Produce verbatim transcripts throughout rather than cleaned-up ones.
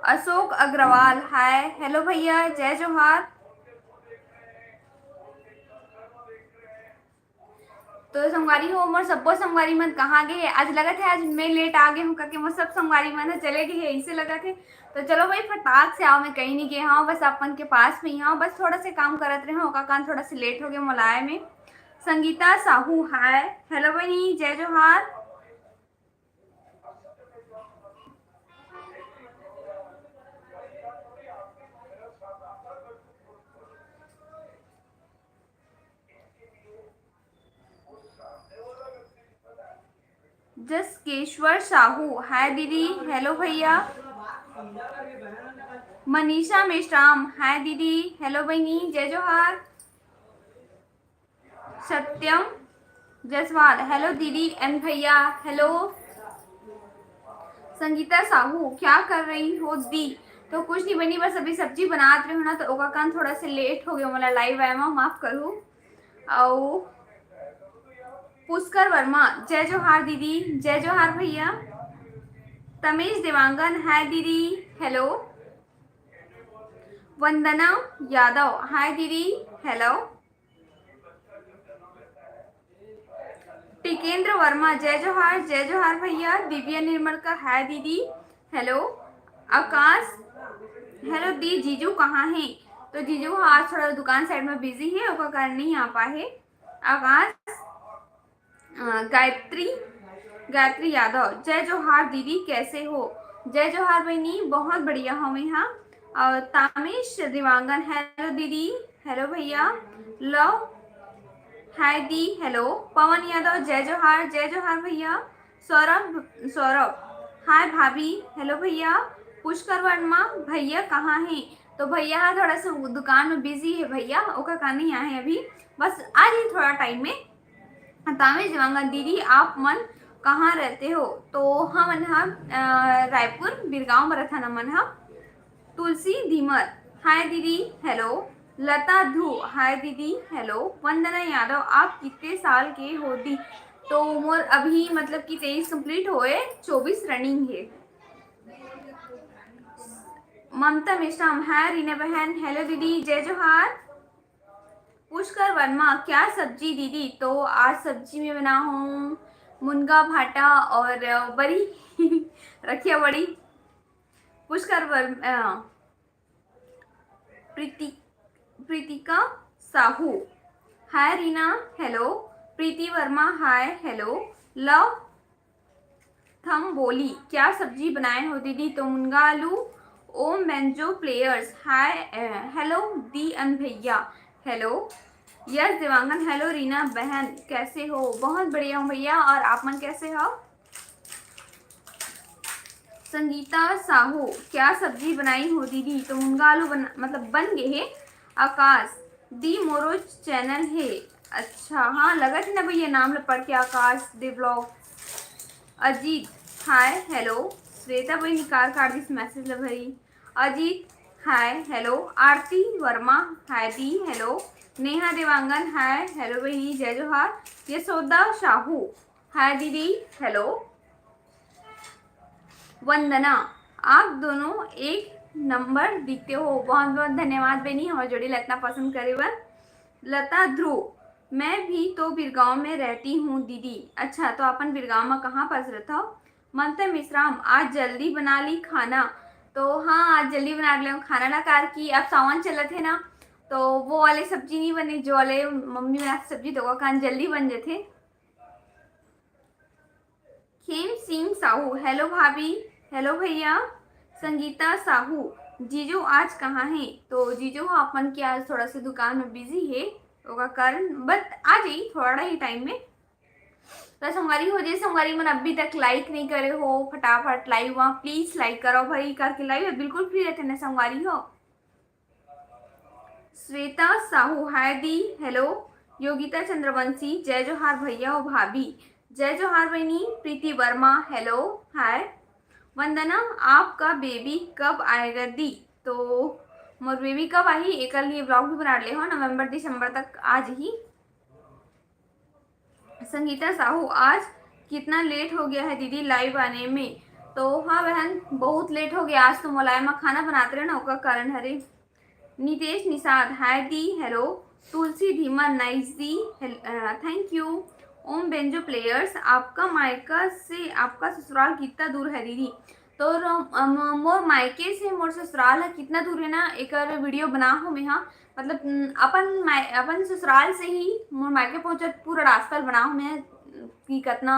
अशोक अग्रवाल, हाय, hello भैया, जय जोहार। तो संगवारी हो, मोर सब्बो संगवारी मन कहाँ गे हे? आज लगत हे, आज मैं लेट आ गे हूँ करके मोर सब संगवारी मन ह चले गे हे, ऐसे लगत हे। तो चलो भाई, फटाक से आओ, मैं कहीं नहीं गे हूँ, बस अपन के पास में ही हूँ, बस थोड़ा से काम करत रहे हूँ, ओका कारण थोड़ा से लेट हो गए मोला आए में। संगीता साहू, हाय, हेलो बनी, जय जोहार। जसकेश्वर साहू, हाय दीदी, हेलो भैया। मनीषा मेश्राम, हाय दीदी, हेलो बहिनी, जय जोहार। सत्यम जायसवाल, हेलो दीदी एंड भैया, हेलो। संगीता साहू, क्या कर रही हो दी? तो कुछ नहीं बनी, बस अभी सब्जी बनात रहे हो ना, तो ओका कारण थोड़ा से लेट हो गया मोला लाइव आए मा, माफ करू। अउ पुष्कर वर्मा, जय जोहार दीदी, जय जोहार भैया। तमेश देवांगन, हाय दीदी, हेलो। वंदना यादव, हाय दीदी, हेलो। टिकेंद्र वर्मा, जय जोहार, जय जोहार भैया। दिव्या निर्मलकर, हाय दीदी, हेलो। आकाश, हेलो दी, जीजू कहाँ हे? तो जीजू ह आज थोड़ा दुकान साइड में बिजी हे, ओकर कारण नहीं आ पाए हे। आकाश, अ, गायत्री, गायत्री यादव, जय जोहार दीदी, कैसे हो? जय जोहार बहिनी, बहुत बढ़िया हूँ मैं, हाँ। और तामेश देवांगन, हेलो दीदी, हेलो भैया, लव, हाय दी, हेलो। पवन यादव, जय जोहार, जय जोहार भैया। सौरभ, सौरभ, हाय भाभी, हेलो भैया। पुष्कर वर्मा, भैया कहाँ हे? तो भैया ह थोड़ा सा दुकान में बिजी हे भैया, ओकर कारण नहीं आए हे अभी, बस आ जाही थोड़ा टाइम में। तामेश देवांगन, दीदी आप मन कहाँ रहते हो? तो हमन ह, अ, रायपुर बिरगांव में रथन हमन ह। तुलसी धीमर, हाय दीदी, हेलो। लता ध्रुव, हाय दीदी, हेलो। वंदना यादव, आप कितने साल के हो दी? तो मोर अभी मतलब कि तेईस कंप्लीट होए, चौबीस रनिंग हे। ममता मेश्राम, हाय रीना बहन, हेलो दीदी, जय जोहार। पुष्कर वर्मा, क्या सब्जी दीदी? तो आज सब्जी में बना हूँ मुनगा भाटा और बरी रखिया बड़ी। पुष्कर वर्मा, अ, प्रीति, प्रीतिका साहू, हाय रीना, हेलो। प्रीति वर्मा, हाय, हेलो। लव थम बोली, क्या सब्जी बनाए हो दीदी? तो मुनगा आलू। ओ मैंजो प्लेयर्स, हाय, अ, हेलो दी एंड भैया, hello. Yes Dewangan, hello Reena बहन, कैसे हो? बहुत बढ़िया हूँ भैया, और आप मन कैसे हो? संगीता साहू, क्या सब्जी बनाई हो दीदी? तो मुनगा आलू बन, मतलब बन गए हे। आकाश, दी मोरो चैनल हे। अच्छा, हाँ, लगत हे ना भैया, नाम ल पढ़ के आकाश दे ब्लॉग। अजीत, हाय, हेलो। श्वेता बहिनी कार काट दिस मैसेज ल भरी। अजीत, हाय, हेलो। आरती वर्मा, हाय दी, हेलो। नेहा देवांगन, हाय, हेलो बहिनी, जय जोहार। यशोदा साहू, हाय दीदी, हेलो। वंदना, आप दोनों एक नंबर दिखते हो। बहुत बहुत धन्यवाद बहिनी, हमर जोड़ी ल इतना पसंद करे बर। लता ध्रुव, मैं भी तो बिरगांव में रहती हूँ दीदी। अच्छा, तो अपन बिरगांव में कहाँ पास रहता हो? ममता मिश्राम, आज जल्दी बना ली खाना। तो हाँ, आज जल्दी बना ले खाना ना, कार की अब सावन चलत हे ना, तो वो वाले सब्जी नहीं बने, जो वाले मम्मी बनाते सब्जी, तो वो खान जल्दी बन जाते। खेम सिंह साहू, हेलो भाभी, हेलो भैया। संगीता साहू, जीजू आज कहाँ हे? तो जीजू ह अपन के आज थोड़ा से दुकान में बिजी हे, ओका कारण, बट आ जाई थोड़ा ही टाइम में। तो संगवारी हो, जे संगवारी मन अभी तक लाइक नहीं करे हो, फटाफट लाइव वहाँ प्लीज लाइक करो भाई, करके लाइव बिल्कुल फ्री रहते ना संगवारी हो। श्वेता साहू, हाय दी, हेलो। योगिता चंद्रवंशी, जय जोहार भैया और भाभी। जय जोहार बहिनी। प्रीति वर्मा, हेलो, हाय। वंदना, आपका बेबी कब आएगा दी? तो मोर बेबी कब आही, एकर लिए ब्लॉग भी बना ले हो, नवंबर दिसंबर तक आ जही। संगीता साहू, आज कितना लेट हो गया है दीदी लाइव आने में? तो हाँ बहन, बहुत लेट हो गया आज, तो मोला एमा खाना बनाते रहे ना, ओकर कारण हरे। नितेश निषाद, हाय दी, हेलो। तुलसी धीमन, नाइस दी, thank you. Om banjo players, आपका मायका से आपका ससुराल कितना दूर है दीदी? तो रो-, अम, मोर मायके से मोर ससुराल है कितना दूर है ना, एकर वीडियो बना हो मैं, हाँ, मतलब, उम, अपन माय-, अपन ससुराल से ही मोर मायके पहुँचत पूरा रास्ता बना हो मैं, कि कतना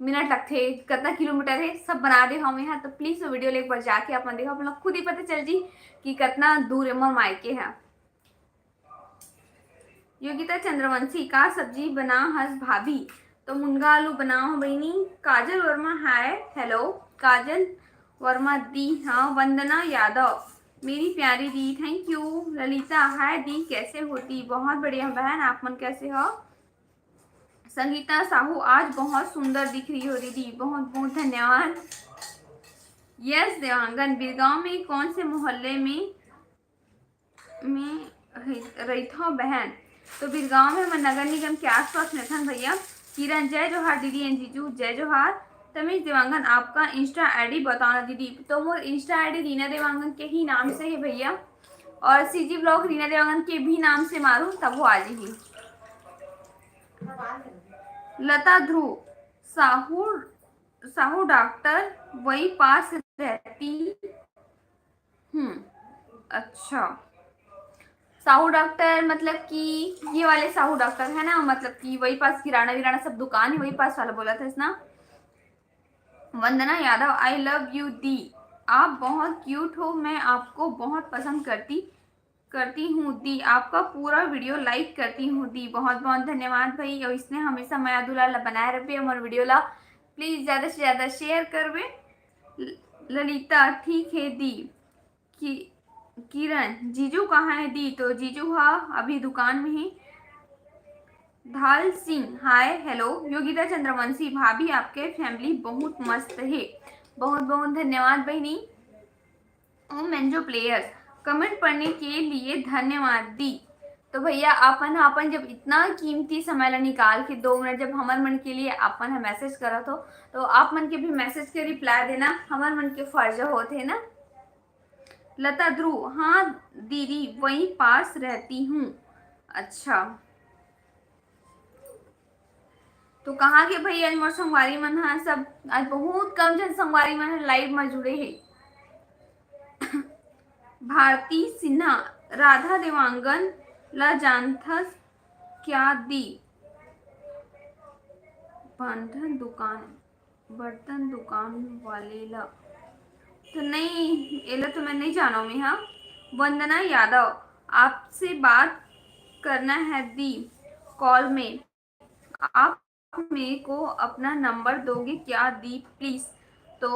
मिनट लगथे, कतना किलोमीटर है, सब बना दे हवे हा। तो प्लीज वो वीडियो ले एक बार जाके अपन देखो, अपन लोग खुद ही पता चल जी कि कतना दूर है मोर मायके है। योगिता चंद्रवंशी, का सब्जी बना हस भाभी? तो मुनगा आलू बना हो बहिनी। काजल वर्मा, हाय, हेलो। काजल वर्मा दी, हाँ। वंदना यादव, मेरी प्यारी दी, थैंक यू। ललिता, हाय दी, कैसे हो दी? बहुत बढ़िया बहन, आप मन कैसे हो? संगीता साहू, आज बहुत सुंदर दिख रही हो दीदी, बहुत बहुत धन्यवाद। यस देवांगन, बिरगांव में कौन से मोहल्ले में, में रही-, रहिथो बहन? तो बिरगांव में मैं नगर निगम के आसपास में थन भैया। किरण, जय जोहार दीदी एंड जीजू, जय जोहार। तमीज देवांगन, आपका इंस्टा आईडी बताओ ना दीदी। तो मोर इंस्टा आईडी रीना देवांगन के ही नाम से है भैया, और सीजी ब्लॉग रीना देवांगन के भी नाम से मारू, तब वो आ जाही। लता ध्रुव, साहू, साहू डॉक्टर वही पास रहती। हम्म, अच्छा, साहू डॉक्टर मतलब कि ये वाले साहू डॉक्टर है ना, मतलब कि वही पास किराना विराना सब दुकान है, वही पास वाला बोला था इसना। वंदना यादव, आई लव यू दी, आप बहुत क्यूट हो, मैं आपको बहुत पसंद करती करती हूँ दी, आपका पूरा वीडियो लाइक करती हूँ दी। बहुत बहुत धन्यवाद भाई, और इसने हमेशा मया दुलार ला बनाए रखबे हमर वीडियो ला। प्लीज ज्यादा से ज्यादा शेयर करबे। ल-, ललिता, ठीक है दी। कि किरण, जीजू कहाँ है दी? तो जीजू हा अभी दुकान में ही। धाल सिंह, हाय, हेलो। योगिता चंद्रवंशी, भाभी आपके फैमिली बहुत मस्त है। बहुत बहुत धन्यवाद बहिनी। ओम एंजो प्लेयर्स, कमेंट पढ़ने के लिए धन्यवाद दी। तो भैया, अपन ह अपन जब इतना कीमती समय ला निकाल के दो मिनट जब हमर मन के लिए अपन ह मैसेज करत हो, तो आप मन के भी मैसेज के रिप्लाई देना हमर मन के फर्ज होत है ना। लता ध्रुव, हाँ दीदी, वहीं पास रहती हूँ। अच्छा, तो कहाँ के भैया आज मोर संगवारी मन ह सब? आज बहुत कम झन संगवारी मन ह लाइव म जुड़े हे। भारती सिन्हा, राधा देवांगन ला जानथस क्या दी? बर्तन दुकान, बर्तन दुकान वाले ला तो नहीं, एला तो मैं नहीं जानो मैं, हाँ। वंदना यादव, आपसे बात करना है दी कॉल में, आप मेरे को अपना नंबर दोगे क्या दी प्लीज? तो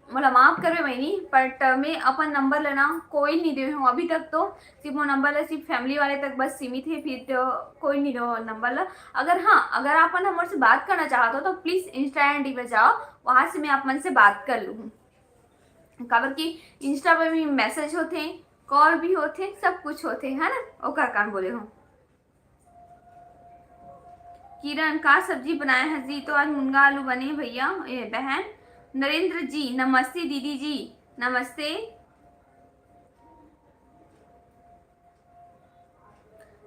मोला माफ करबे बहिनी, बट मैं अपन नंबर लेना कोई नहीं दे हूँ अभी तक। तो सिर्फ वो नंबर ला सिर्फ फैमिली वाले तक बस सीमित है, फिर तो कोई नहीं दो नंबर ला। अगर हाँ, अगर आप मन हमर से बात करना चाहत हो तो प्लीज इंस्टा आईडी में जाओ, वहाँ से मैं आप मन से बात कर लूँ। काबर कि इंस्टा पे भी मैसेज होते, कॉल भी होते, सब कुछ होते है ना, ओकर कारण बोले हूँ। किरण, का सब्जी बनाए हस जी? तो आज मुनगा आलू बने भैया, ए, बहन। नरेंद्र जी, नमस्ते दीदी जी, नमस्ते।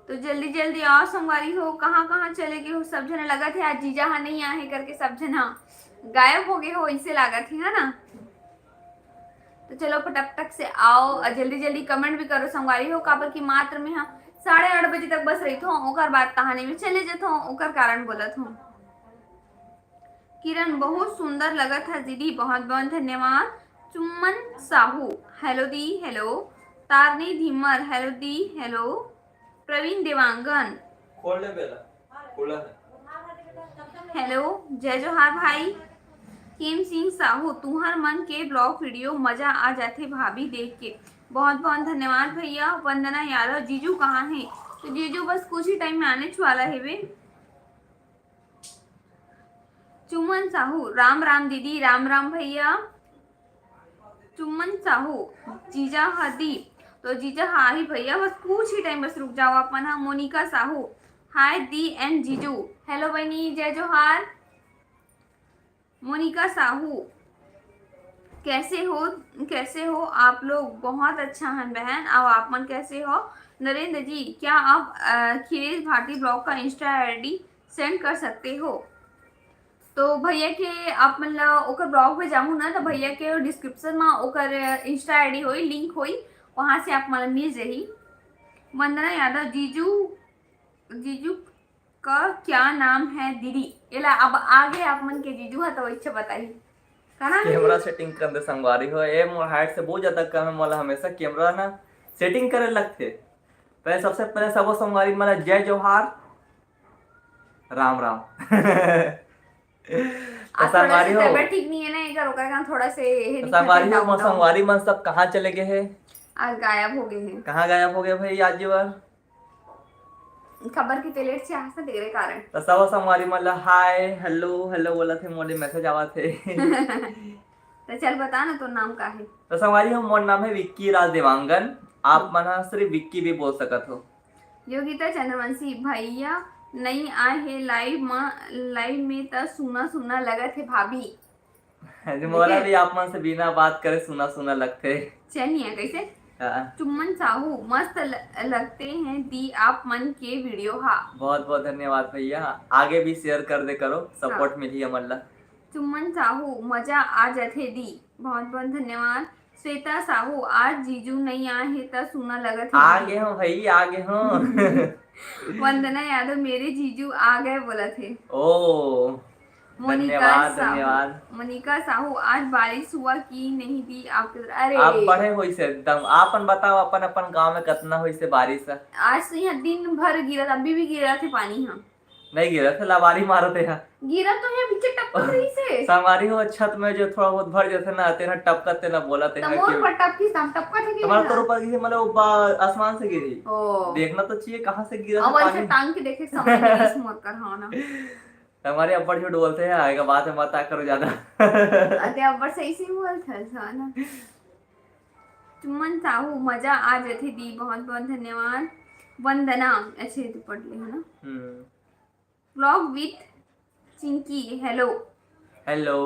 तो जल्दी जल्दी आओ संगवारी हो, कहाँ कहाँ चले गए हो सब झन? लगत है आज जीजा हा नहीं आए हे करके सब झन हा गायब हो गए हो, ऐसे लागत है, है ना? तो चलो फटाफट से आओ और जल्दी जल्दी कमेंट भी करो संगवारी हो, काबर कि मात्र में हम साढ़े आठ बजे तक बस रहिथो, ओकर बाद कहानी में चले जथो, ओकर कारण बोलत हूँ। किरण, बहुत सुंदर लगत है दीदी, बहुत बहुत धन्यवाद। चुम्मन साहू, हेलो दी, हेलो। तारनी धीमर, हेलो दी, हेलो। प्रवीण देवांगन, खोल ले बेला, खुला है। हेलो, जय जोहार भाई। खेम सिंह साहू, तुहर मन के ब्लॉग वीडियो मजा आ जाथे भाभी देख के। बहुत बहुत धन्यवाद भैया। वंदना यादव, जीजू कहाँ है? तो जीजू बस कुछ ही टाइम में आने वाला है वे। चुमन साहू, राम राम दीदी, राम राम भैया। चुमन साहू, जीजा हा दी, तो जीजा हा ही भैया, बस कुछ ही टाइम बस रुक जाओ अपन हा। मोनिका साहू, हाय दी एंड जीजू। हेलो बहनी, जय जोहार। मोनिका साहू, कैसे हो, कैसे हो आप लोग? बहुत अच्छा हन बहन। अब आप मन कैसे हो? नरेंद्र जी, क्या आप अ, खिलेश भारती ब्लॉग का इंस्टा आईडी सेंड कर सकते हो? तो भैया के आप मन ला ओकर ब्लॉग में जाहू ना, तो भैया के डिस्क्रिप्शन में ओकर इंस्टा आईडी होई, लिंक होई, वहां से आप मन ला मिल जाही। वंदना यादव, जीजू, जीजू का क्या नाम है दीदी? एला अब आगे आप मन के जीजू ह तो इच्छा बताही। का नाम है? कैमरा सेटिंग कर दे संगवारी हो, ए मोर हाइट से बहुत ज्यादा कम है, मोला हमेशा कैमरा ना सेटिंग करे लगथे। पहले, सबसे पहले सबो संगवारी मन ला जय जोहार, राम राम। तो आज थोड़ा संगवारी से हो, तबीयत ठीक नहीं है ना, एकर ओकर कारण थोड़ा से ये तो दिक्कत है, संगवारी हो, डाउन मोर डाउन। संगवारी मन सब कहाँ चले गए हैं? आज गायब हो गए हैं। कहाँ गायब हो गए भाई आज जी बार? खबर की ते लेट से आशा तेरे कारण। तो सब संगवारी मन ला हाय, हेलो, हेलो बोलत हे, मोर ले मैसेज आवत हे। तो चल बता ना, तोर नाम का है? तो संगवारी हो, मोर नाम है विक्की राज देवांगन। आप मन ह सिर्फ विक्की भी बोल सकत हो। योगिता चंद्रवंशी, भैया नहीं आए हे लाइव में, लाइव में त सुना सुना लगत हे भाभी। जी, मोला भी आप मन से बिना बात करे सुना सुना लगथे। चैन नहीं है कैसे? हाँ। चुम्मन साहू, मस्त ल-, लगते हैं दी आप मन के वीडियो हा। बहुत बहुत धन्यवाद भैया, आगे भी शेयर कर दे करो, सपोर्ट हाँ। मिलही हमन ला। चुम्मन साहू, मजा आ जथे दी, बहुत बहुत धन्यवाद। श्वेता साहू, आज जीजू नहीं आए हे त सुना लगत हे आ दी। गए हो भाई, आ गए हो। वंदना यादव, मेरे जीजू आ गए बोलत हे। ओ, मोनिका धन्यवाद, साहू, धन्यवाद। मोनिका साहू, आज बारिश हुआ कि नहीं दी आपके उधर? अरे, आप बड़े होइसे एकदम, आपन बताओ, अपन अपन गांव में कितना होइसे बारिश है? आज तो यहाँ दिन भर गिरा, अभी भी गिरा थे पानी। हाँ, नहीं गिरा थे, लबारी मारो थे यहाँ। गिरा तो है, पीछे टपक रही से। संगवारी हो, छत में जो थोड़ा बहुत भर जाते ना, तेना टपकत तेना बोला थे तो ना मोर कि पर टपकी, हम टपका था कि तुम्हारा नहीं तो था? ऊपर की मतलब ऊपर आसमान से गिरी, ओ। देखना तो चाहिए कहाँ से गिरा था अब ऐसे पानी। टांग के देखे, समझ में नहीं मोर कर, हाँ ना। हमारे अब्बड़ झूठ बोलते हैं, आएगा बात में मत आ करो ज्यादा। अरे अब्बड़ सही सही बोलत है, हाँ ना। चुम्मन साहू, मजा आ जथे दी, बहुत बहुत धन्यवाद। वंदना, अच्छे तू पढ़ ले, है ना? हम्म। Vlog with Chinki, hello. Hello.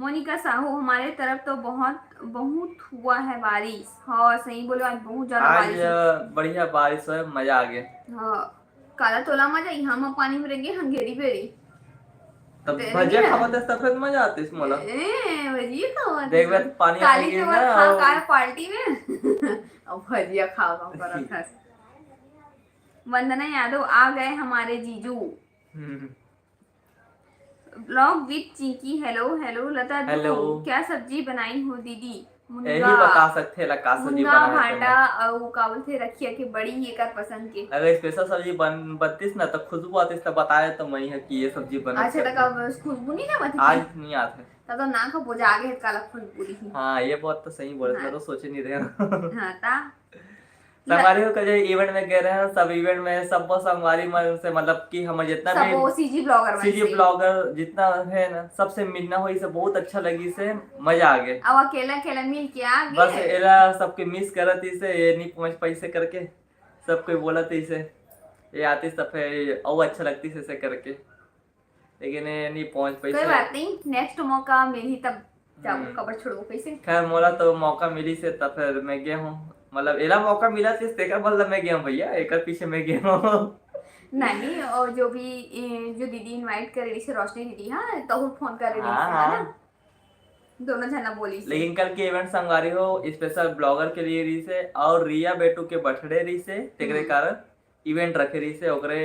Monika Sahu, हमारे तरफ तो बहुत बहुत हुआ है बारिश। हाँ, सही बोलो, आज बहुत ज्यादा आज बारिश है। बढ़िया बारिश है, मजा आ गया। हाँ, काला तोला मजा, यहाँ में पानी में रहेंगे हंगेरी बेरी। तब तेरे भजिया नहीं खावा आया? थे, सफेद मजा आती इसमें। ए, भजिया खावा थे देख बे, सर। पानी काली आएगी चावल ना, खा और का पार्टी में। अब भजिया खावा करत हस। वंदना यादव आ गए हमारे जीजू। हम्म। Vlog with Chinki, hello hello. Lata दू, हेलो। क्या सब्जी बनाई हो दीदी? यही बता सकते ला का सब्जी मुनगा बनाए भाटा अउ का बोलथे रखिया के बड़ी, ये कर पसंद के। अगर स्पेशल सब्जी बन बनतीस ना तो खुशबू आतीस तो बताए तो मैं है कि ये सब्जी बना अच्छा, तक अब खुशबू नहीं ना बती? आज नहीं आते। तब तो ना का बोझा आगे है, काला खुशबू रही। हाँ, ये बात तो सही बोले, हाँ। मैं तो सोचे नहीं रहे। हाँ ता। संगवारी हो, कजे इवेंट में गए रहे, सब इवेंट में सब संगवारी मन से, मतलब कि हम जितना सब भी वो सीजी ब्लॉगर में सीजी से। ब्लॉगर जितना है ना, सबसे मिलना होइसे बहुत अच्छा लगिसे, मजा आ गए। अब अकेला अकेला मिल के आ गए। बस एला सबके मिस करत इसे, ये नहीं पहुंच पाइसे करके सब कोई बोलत इसे, ये आती सब है, और अच्छा लगती से करके, लेकिन ये नहीं पहुंच कोई पाइसे। बात नहीं, नेक्स्ट मौका मिली तब जाबो, हम्म। कबर छोड़बो कैसे। खैर, मोला तो मौका मिली से तब फिर मैं गया हूँ, मतलब एला मौका मिला से तेकर मतलब मैं गया हूँ भैया, एकर पीछे मैं गया हूँ। नहीं, और जो भी ए, जो दीदी इनवाइट करे रही से, रोशनी दीदी, हाँ, तो फोन करे रही हाँ, से, है ना? हाँ। दोनों जना बोली से। लेकिन कल के इवेंट संगवारी हो स्पेशल ब्लॉगर के लिए रही से और रिया बेटू के बर्थडे रही से, तेकरे हम्म। कारण इवेंट रखे रही से ओकरे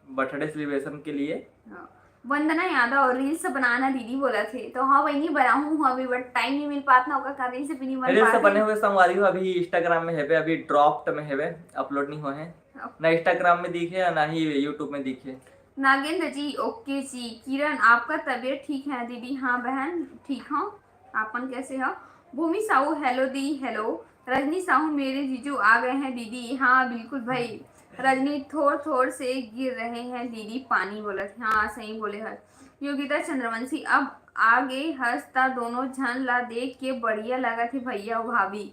बर्थडे सेलिब्रेशन के लिए। हाँ। वंदना यादव, रील्स बनाना दीदी बोला थे, तो हाँ वही नहीं बनाऊँ हूँ अभी, बट टाइम नहीं मिल पात ना, ओकर कारण रील्स भी नहीं बन रील्स पात बने है। हुए संगवारी हो, अभी इंस्टाग्राम में हेबे, अभी ड्रॉप्ड में हेबे, अपलोड नहीं हुए हैं। ना इंस्टाग्राम में दिखे ना ही यूट्यूब में दिखे। नागेंद्र जी, ओके जी। किरण, आपका तबीयत ठीक है दीदी? हाँ बहन, ठीक हूँ, आपन कैसे हो? भूमि साहू, हेलो दी, हेलो। रजनी साहू, मेरे जीजू आ गए हैं दीदी। हाँ बिल्कुल भाई, रजनी थोर थोर से गिर रहे हैं दीदी पानी बोलत। हाँ सही बोले हस। योगिता चंद्रवंशी, अब आगे हस ता दोनों झन ला देख के बढ़िया लगत हे भैया अउ भाभी।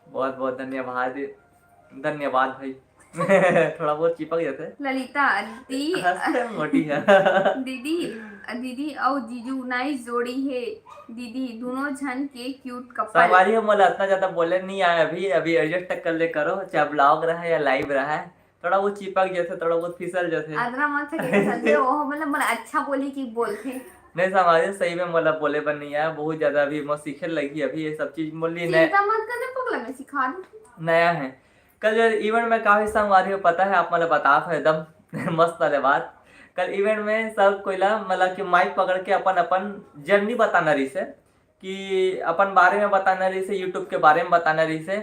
बहुत बहुत धन्यवाद, धन्यवाद भाई। थोड़ा बहुत चिपक जाथे। ललिता, दी हंसते मोटी है। दीदी, दीदी अउ जीजू नाइस जोड़ी हे। दीदी, दोनों झन के क्यूट कपल। संगवारी हो, मोला इतना ज्यादा बोले नहीं आए अभी, अभी एडजस्ट तक कर ले करो, चाहे ब्लॉग रहा है या लाइव रहा है, थोड़ा बहुत चिपक जाथे, थोड़ा बहुत फिसल जाथे। अदरा मत सके संजय, वो मतलब मन अच्छा बोली कि बोलथे। नहीं संगवारी, सही में मोला बोले बर नहीं आया, बहुत ज्यादा अभी मैं सीखे लगी, अभी ये सब चीज मोली नया चिंता मत करने पगला, मैं सिखा दूँ। नया है। कल जो इवेंट में का हुई संगवारी हो पता है, आप मोला बतात हो एकदम मस्त वाले बात। कल इवेंट में सब कोई ला मतलब कि माइक पकड़ के अपन अपन जर्नी बताना रहिसे, कि अपन बारे में बताना रहिसे, यूट्यूब के बारे में बताना रहिसे।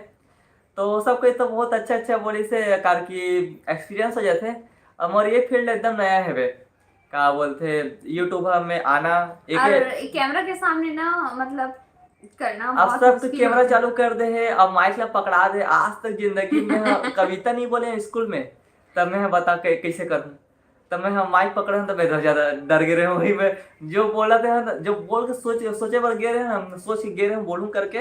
तो सब कोई तो बहुत अच्छा अच्छा बोलिसे, कार की एक्सपीरियंस हो जाथे। अब मोर ये फील्ड एकदम नया हेवे, का बोलथे, यूट्यूब में आना एक और कैमरा के सामने ना मतलब करना अब बहुत सब तो मुश्किल कैमरा होता है। चालू कर दे है, अब माइक ला पकड़ा दे। आज तक जिंदगी में हम कविता नहीं बोले हैं स्कूल में, तब मैं बता के कैसे करूँ। तब मैं हम माइक पकड़े हैं तो मैं तो ज्यादा डर गए रहे हूँ। वही मैं जो बोला था ना, जो बोल के सोच सोचे पर गए रहे हैं, हम सोच के गए रहे हैं बोलूँ करके,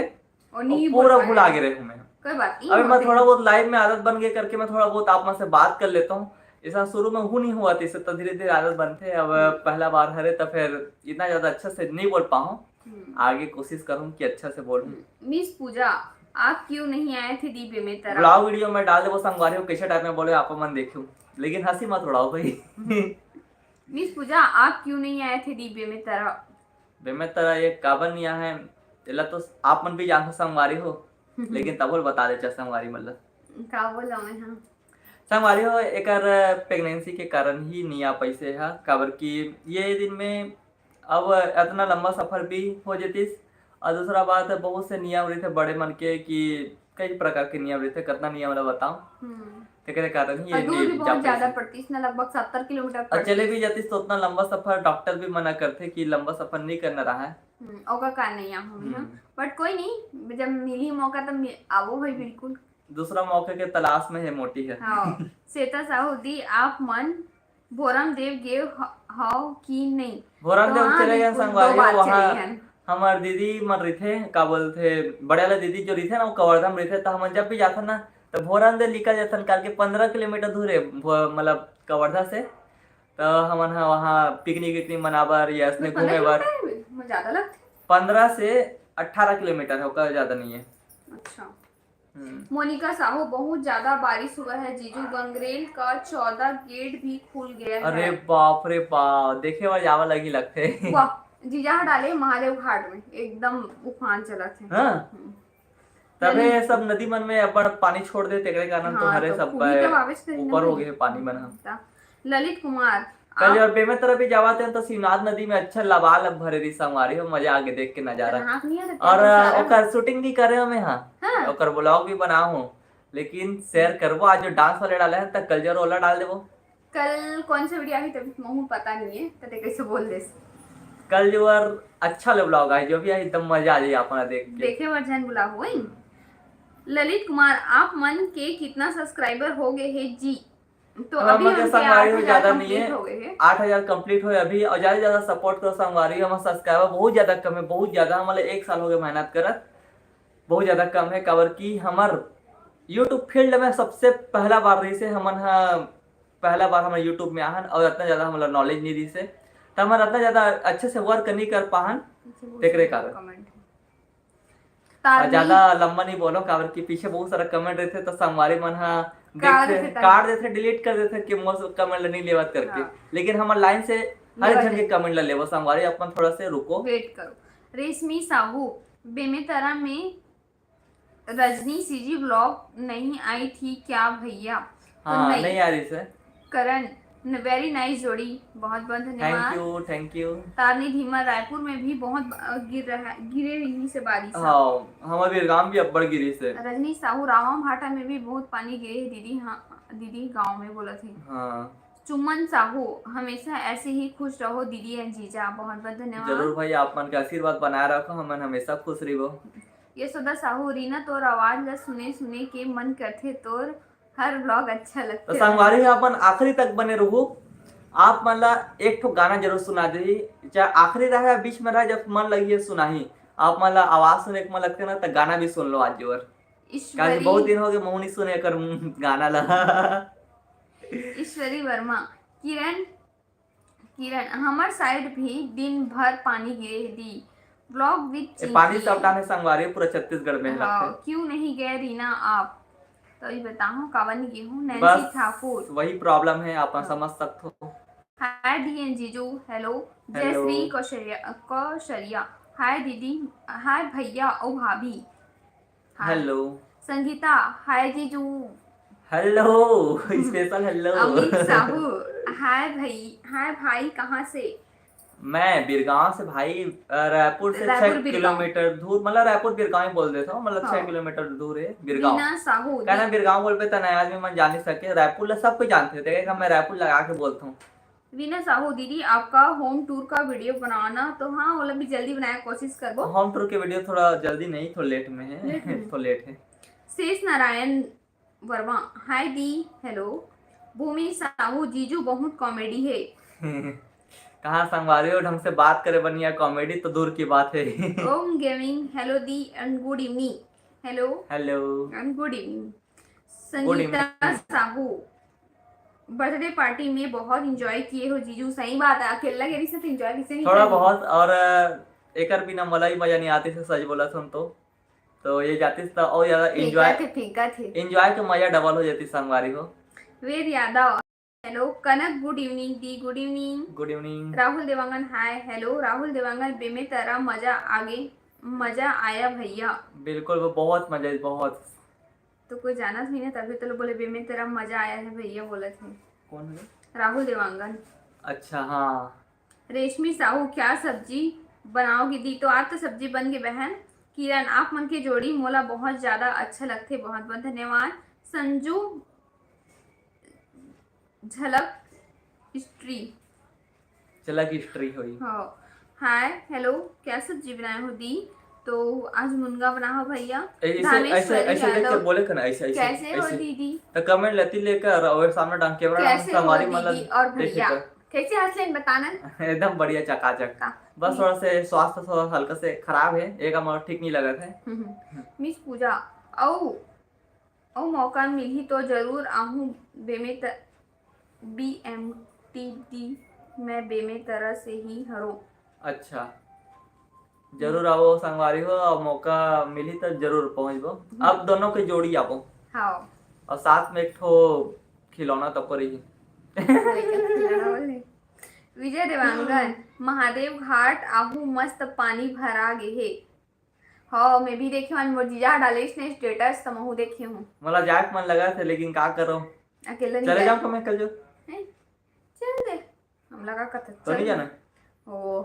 और नहीं और बोल पूरा पाए। भुला गए रहे हूँ मैं। कोई बात नहीं, अभी मैं होते थोड़ा हैं। बहुत लाइव में आदत बन गए करके मैं थोड़ा बहुत आप में से बात कर लेता हूँ। ऐसा शुरू में हूँ नहीं हुआ था, इससे तो धीरे धीरे आदत बनते हैं। अब पहला बार हरे तो फिर इतना ज्यादा अच्छा से नहीं बोल पाऊँ। हम्म। आगे कोशिश करूँ कि अच्छा से बोलूँ। मिस पूजा, आप क्यों नहीं आए थे दी बेमेतरा? ब्लॉग वीडियो में डाल देबो संगवारी हो, कैसे टाइप में बोले आप मन देखियो, लेकिन हंसी मत उड़ाओ भाई। मिस पूजा, आप क्यों नहीं आए थे दी बेमेतरा? बेमेतरा ये काबर नहीं आए हैं, एला तो आप मन भी जानथो संगवारी हो, लेकिन तबो ले बता देचा संगवारी मतलब। का बोला मैं, हाँ। संगवारी हो, एकर प्रेगनेंसी के कारण ही नहीं आ पैसे हा, काबर कि ये दिन में अब इतना लंबा सफर भी हो जतिस, और दूसरा बात है बहुत से नियम रहिथे बड़े मन के कि कई प्रकार के नियम रहिथे, कितना नियम ला बताओ, हम्म। तेकरे कारण ही और ये दूर नहीं भी जा बहुत ज्यादा पाइस। पड़तीस ना, लगभग सत्तर किलोमीटर और चले पड़तीस। भी जातिस तो उतना लंबा सफर डॉक्टर भी मना करथे कि लंबा सफर नहीं करना रहा है। हम्म, ओकर कारण नहीं आहूँ मैं, हम्म। बट कोई नहीं, जब मिली मौका तब मि- आवो भाई बिल्कुल। दूसरा मौके के तलाश में है मोटी है। हाँ। श्वेता साहू दी, आप मन भोरम देव गे ह- हव कि नहीं? भोरम तो देव हाँ, चले गए बिल्कुल, दो संगवारी हो, बार वहाँ चले गए। हमार दीदी मन रहिथे, का बोलथे, बड़े वाला दीदी जो रहिथे ना, वो कवर्धा में रहिथे, तो हमन जब भी जाथन ना, तो भोरम देव निकल जाथन, काल के पंद्रह किलोमीटर दूर है भो- मतलब कवर्धा से। तो हमन ह वहाँ पिकनिक विकनिक मनाबर या ऐसने तो पंद्रह घूमे बर किलोमीटर है? मुझे ज्यादा लगता है। पंद्रह से अठारह किलोमीटर है, ओकर ज्यादा नहीं है। अच्छा। हम्म। मोनिका साहू, बहुत ज्यादा बारिश हुआ है जीजू, गंगरेल का चौदह गेट भी खुल गया अरे है। बाप रे बाप, देखे बर जावा लगी लगथे। वाह, जीजा ह डाले महादेव घाट में एकदम उफान चलत है। हाँ। हम्म। तबे ललित- ये सब नदी मन में अपन पानी छोड़ दे, तेकरे कारण हाँ, तुम्हारे तो सब खुली तब आवेच करी ना ऊपर हो भाई। गए पानी मन ह। ता-, ललित कुमार, कल आप और बेमेतरा भी जावा थे तो शिवनाथ नदी में अच्छा लबालब भरे रही संगवारी हो, मजा आगे देख के नजारा। खतरनाक नहीं है, और तो सारा ओकर शूटिंग भी करे हमें, हाँ। हाँ। ओकर ब्लॉग भी बना हूँ, लेकिन शेयर करबो आज जो डांस वाले डाले हैं, तब कल जरूर ओला डाल देबो। कल कौन सा वीडियो आही तभी महू पता नहीं है, तो ते कैसे बोल देस। कल जो और अच्छा ले ब्लॉग आए, जो भी आए एकदम मजा आ जाए अपना देख के। देखे बर झन बुला हुई। ललित कुमार, आप मन के कितना सब्सक्राइबर हो गए है जी? तो हमारे अभी मन के हमके संगवारी आठ हो हजार ज्यादा नहीं complete है, हो गए है। आठ हजार कंप्लीट हो अभी, और ज्यादा से ज्यादा सपोर्ट करो संगवारी। हमारे सब्सक्राइबर बहुत ज्यादा कम है, बहुत ज्यादा, हमारे एक साल हो गए मेहनत करत, बहुत ज्यादा कम है, काबर कि हमार यूट्यूब फील्ड में सबसे पहला बार रही से हमन हा, पहला बार हमारे यूट्यूब में आहन और इतना ज्यादा हमारा नॉलेज नहीं रही से, तो हमारा इतना ज्यादा अच्छे से वर्क नहीं कर पाहन। पीछे बहुत तेकरे सारे कारण। comment है। और तारनी, ज्यादा लंबा नहीं बोलो, काबर कि पीछे बहुत सारा कमेंट रहते तो संगवारी मन हा काट देखते, देथे, काट देथे, डिलीट कर देथे कि मोर कमेंट ला नहीं लेवत करके। हाँ। लेकिन हमारे लाइन से हर लेवत जन के नहीं। कमेंट ला लेवो संगवारी, अपन थोड़ा से रुको। वेट करो। रेशमी साहू, बेमेतरा में रजनी सीजी ब्लॉग नहीं आई थी क्या भैया? तो हाँ, नहीं। नहीं आ रही से। करण, वेरी नाइस जोड़ी, बहुत बहुत थैंक धन्यवाद। You, thank you. तारनी धीमा, रायपुर में भी बहुत ब- गिर रहा, गिरे रही से बारिश। हाँ, हमारे वीरगाम भी अब्बड़ गिरी से। रजनी साहू, रावा भाटा में भी बहुत पानी गिरे है दीदी, हाँ दीदी गांव में बोला थे। हाँ, चुमन साहू, हमेशा ऐसे ही खुश रहो दीदी एंड जीजा, बहुत बहुत धन्यवाद। जरूर भाई, आप मन के आशीर्वाद बनाए रखो, हमन हमेशा खुश रहिबो। यशोदा साहू, रीना तोर आवाज ला सुने सुने के मन करथे, तोर हर ब्लॉग अच्छा तो लगथे। संगवारी हो, अपन आखिरी तक बने रहू। आप मन ला एक ठो गाना जरूर सुना देही, चाहे आखिरी रहे या बीच में रहे, जब मन लगी है सुनाही। आप मन ला आवाज सुने के मन लगथे ना, तो गाना भी सुन लो आज जोर। ईश्वरी, बहुत दिन हो गए, महू नहीं सुने एकर गाना ला। ईश्वरी वर्मा, किरण, किरण, हमर साइड भी दिन भर पानी गिरे दी। ब्लॉग विद ए, पानी सब डाले संगवारी पूरा छत्तीसगढ़ में हाँ, लगथे। क्यों नहीं गए रीना आप? तो ये बताओ, काबर नहीं गए हूँ? नैन्सी बस ठाकुर। वही प्रॉब्लम है, आप हाँ। समझ सकते हो। हाय डीएन जीजू, हेलो। हेलो। जयश्री कौशल्या, कौशल्या, हाय दीदी, हाय भैया ओ भाभी। हाय। हेलो। संगीता, हाय जीजू। Hello, special hello. Amit Sahu, hi भाई, हाय भाई, कहाँ से? मैं बिरगांव से भाई, अ, रायपुर से रायपुर छह बिरगांव। किलोमीटर दूर, मतलब रायपुर बिरगांव ही बोल देता हूँ, मतलब छह हाँ। किलोमीटर दूर है बिरगांव। वीना साहू, कहना दी- बिरगांव बोल पे तो नया आदमी मन जान नहीं सके, रायपुर ला सब कोई जानते थे, देखा मैं रायपुर लगा के बोलता हूँ। वीना साहू, दीदी आपका होम टूर का वीडियो बनाना तो हाँ, वो भी जल्दी बनाया कोशिश करबो। होम टूर के वीडियो थोड़ा जल्दी नहीं, थोड़ा लेट में है। लेट में। थोड़ा लेट है। शेष नारायण वर्मा, हाय दी, हेलो। भूमि साहू, जीजू बहुत कॉमेडी है। कहाँ संगवारी हो, ढंग से बात करे बनिया, कॉमेडी तो दूर की बात है। ओम गेमिंग, हेलो दी and good evening। Hello. Hello. And good evening। Good evening। Sangeeta Sahu, birthday party में बहुत एंजॉय किए हो जीजू। सही बात है, अकेला के रिश्ते एंजॉय किसे नहीं थोड़ा करना? बहुत, और, अ, एकर बिना मला ही मजा नहीं आती से सच बोला सुन तो। तो ये जातिस त और ज्यादा फेंका एंजॉय, थे, फेंका थे। एंजॉय के मजा डबल हो जाती संगवारी हो। वेद यादव, हेलो। कनक, गुड इवनिंग दी, गुड इवनिंग। गुड इवनिंग। राहुल देवांगन, हाय, हेलो। राहुल देवांगन, बेमे तरा मजा आगे, मजा आया भैया। बिल्कुल, वो बहुत मजा, बहुत। तो कोई जानत नहीं ना, तभी तो लोग बोले, "बेमे तेरा मजा आया है भैया," बोलत है। कौन है? राहुल देवांगन। अच्छा, हाँ। रेशमी साहू, क्या सब्जी बनाओगी दी? तो आज तो सब्जी बन गई बहन। किरण, आप मन के जोड़ी मोला बहुत ज्यादा अच्छा लगथे, बहुत बहुत धन्यवाद। संजू झलक स्त्री। झलक स्त्री होई। हाँ। हाय, हेलो, क्या सब्जी बनाए हो दी? तो आज मुनगा बना हो भैया। ए, ऐसे, ऐसे, धानेश्वरी ऐसे यादव। लेकर बोले कर ना, ऐसे, ऐसे, कैसे हो ऐसे। दीदी? तो कमेंट लेती लेकर और सामने डांग के बड़ा कैसे हो हमारी दीदी मतलब और देखे भैया? कर। कैसे हंसलेन बताना? एकदम बढ़िया, चकाचक। का? बस थोड़ा से स्वास्थ्य थोड़ा हल्का से खराब है, एक हमारा ठीक नहीं लगा था। हम्म, हम्म। मिस पूजा, औ अउ मौका मिलही तो जरूर आहूँ बेमे त-, बी एम टी डी, मैं बेमे तरह से ही हरों। अच्छा, जरूर आवो संगवारी हो, और मौका मिलही तो जरूर पहुंचबो। हम्म। अब दोनों के जोड़ी आवो। हाँ। और साथ में एक ठो खिलौना तो करी। खिलौना बोले। विजय देवांगन, महादेव घाट आहू मस्त पानी भरा गे हे। हाँ, मैं भी देखे हूँ, मोर जीजा डाले इसने स्टेटस, तो महू देखे हूँ। मोला जाए के मन लगा थे, लेकिन का करो, अकेले नहीं चले जाए। जाऊँ तो मैं कल जो। हैं? चल दे, हम लगा कथे तो नहीं चल। जाना? ओ,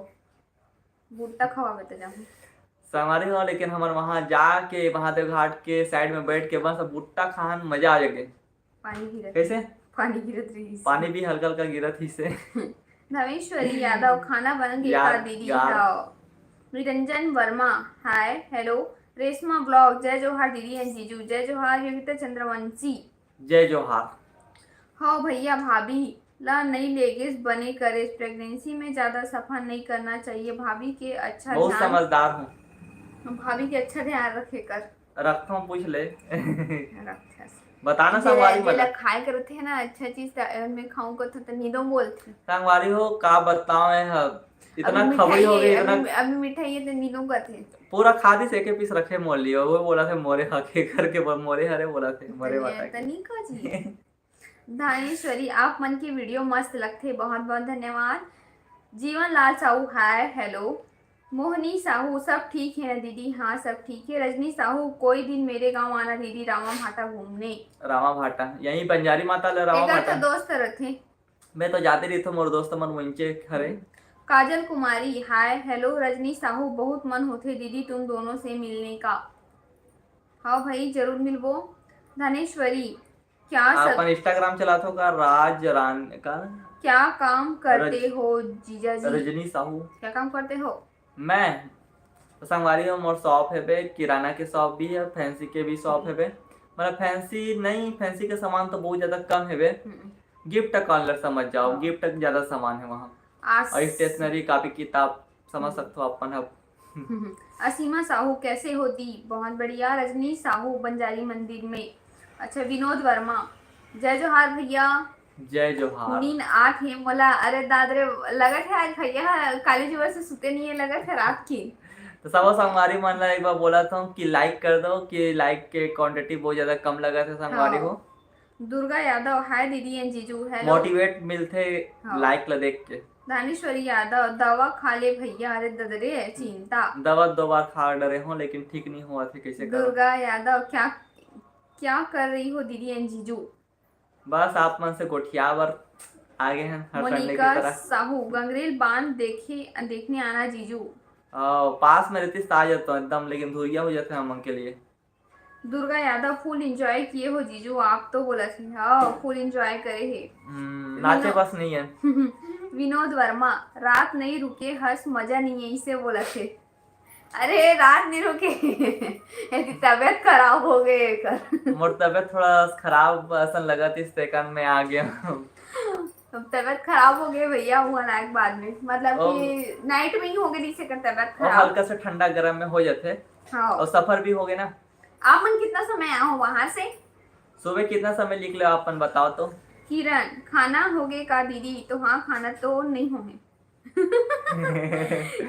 भुट्टा खवावे तो जाऊँ। संगवारी हो, लेकिन हमन वहाँ जाके महादेव घाट के साइड में बैठ के बस भुट्टा खान मजा आ जाके। पानी गिरत कैसे? पानी गिरत रहिस। पानी भी हल्का हल्का गिरत ही से। धनेश्वरी यादव, खाना बन गई यार, का दीदी? यार। हाँ। निरंजन वर्मा, हाय, हेलो। रेशमा ब्लॉग, जय जोहार दीदी and जीजू, जय जोहार योगिता चंद्रवंशी। जय जोहार। हाँ भैया, भाभी ला नई लेगेस बने करेस, प्रेगनेंसी में ज्यादा सफर नहीं करना चाहिए। भाभी के अच्छा बहुत ध्यान, समझदार हूँ। भाभी के अच्छा ध्यान रखे कर। रखथों, पूछ ले। रखथस। बताना जे संगवारी जेला मन। खाए के रथे ना अच्छा चीज, त मैं खाऊं कथों त निदो बोलथे। संगवारी हो, का बताओ मैं ह, इतना अभी खबरी हो मिठाई गई, है, इतना अभी, अभी मिठाई है त निदो कथे। पूरा खा दिस, एके पीस रखे मोर लिए, वो बोला थे मोरे हके करके, बोल मोरे हरे बोला थे, मोरे तनिया, बाटा के। तनी का जी। धानेश्वरी, आप मन के वीडियो मस्त लगथे, बहुत बहुत धन्यवाद। जीवन लाल साहू, हाय, हेलो। मोहनी साहू, सब ठीक है ना दीदी? हाँ, सब ठीक है। रजनी साहू, कोई दिन मेरे गांव आना दीदी, रामा भाटा घूमने। रामा भाटा, यहीं बंजारी माता ले रामा एकर भाटा। तो दोस्त रथे। मैं तो जाते रहिथों, मोर दोस्त मन वंचे हरे। काजल कुमारी, हाय, हेलो। रजनी साहू, बहुत मन होथे दीदी तुम दोनों से मिलने का। हाँ भाई, जरूर मिलबो। धनेश्वरी, क्या आप सब अपन Instagram चलाथो का? राज रान का? क्या काम करते रज-, हो जीजा जी? रजनी साहू। क्या काम करते हो? मैं संगवारी हो, मोर शॉप हेबे, किराना के शॉप भी है, फैंसी के भी शॉप हम्म। हेबे। मतलब फैंसी नहीं, फैंसी के सामान तो बहुत ज्यादा कम हेबे। हम्म। गिफ्ट कॉर्नर समझ जाओ, हाँ। गिफ्ट का ज्यादा सामान है वहाँ। आस- और स्टेशनरी, कॉपी किताब समझ हम्म। सकते हो अपन अब। असीमा साहू, कैसे हो दी? बहुत बढ़िया। रजनी साहू, बंजारी मंदिर में। अच्छा, विनोद वर्मा, जय जोहार भैया। जय जोहार। नींद आत हे मोला। अरे दाद रे, लगत हे आज भैया काली जुवर से सुते नहीं है, लगत है रात की। तो सब संगवारी मन ला एक बार बोला था कि लाइक कर दो, कि लाइक के क्वांटिटी बहुत ज्यादा कम लगा था संगवारी हो। दुर्गा यादव, हाय दीदी एंड जीजू, हेलो। मोटिवेट मिलथे हाँ। लाइक ला देख के। दानेश्वरी यादव, दवा खा ले भैया। अरे ददरे, चिंता। दवा दो बार खा डरे हो, लेकिन ठीक नहीं हुआ थे, कैसे करो? दुर्गा यादव, क्या क्या कर रही हो दीदी एंड जीजू? बस आप मन से गोठिया बर आगे हैं हर संडे की मोनिका तरह। साहू, गंगरेल बांध देखे देखने आना जीजू। आ, पास में रहती तो आ जाता हूँ एकदम, लेकिन दूरिया हो जाते हैं हम मन के लिए। दुर्गा यादव, फुल एंजॉय किए हो जीजू आप तो, बोला थे। हाँ, फुल एंजॉय करे हे। हम्म, नाचे बस नहीं है। विनोद वर्मा, रात नहीं रुके हर्ष, मजा नहीं है, इसे बोला थे। अरे रात नहीं रुके। यदि तबीयत खराब हो गई एकर। मोर तबीयत थोड़ा खराब असन लगा थी, इस कारण मैं आ गया। अब तबीयत खराब हो गई भैया, हुआ ना एक बाद में, मतलब ओ। कि नाइट में ही हो गई, इसे कर तबीयत और खराब। हल्का सा ठंडा गर्म में हो जाते। हाँ। और सफर भी हो गया ना। आप मन कितना समय आए हो वहां से? सुबह कितना समय निकले आप मन बताओ तो। किरण, खाना हो गए का दीदी? तो हाँ, खाना तो नहीं हो है।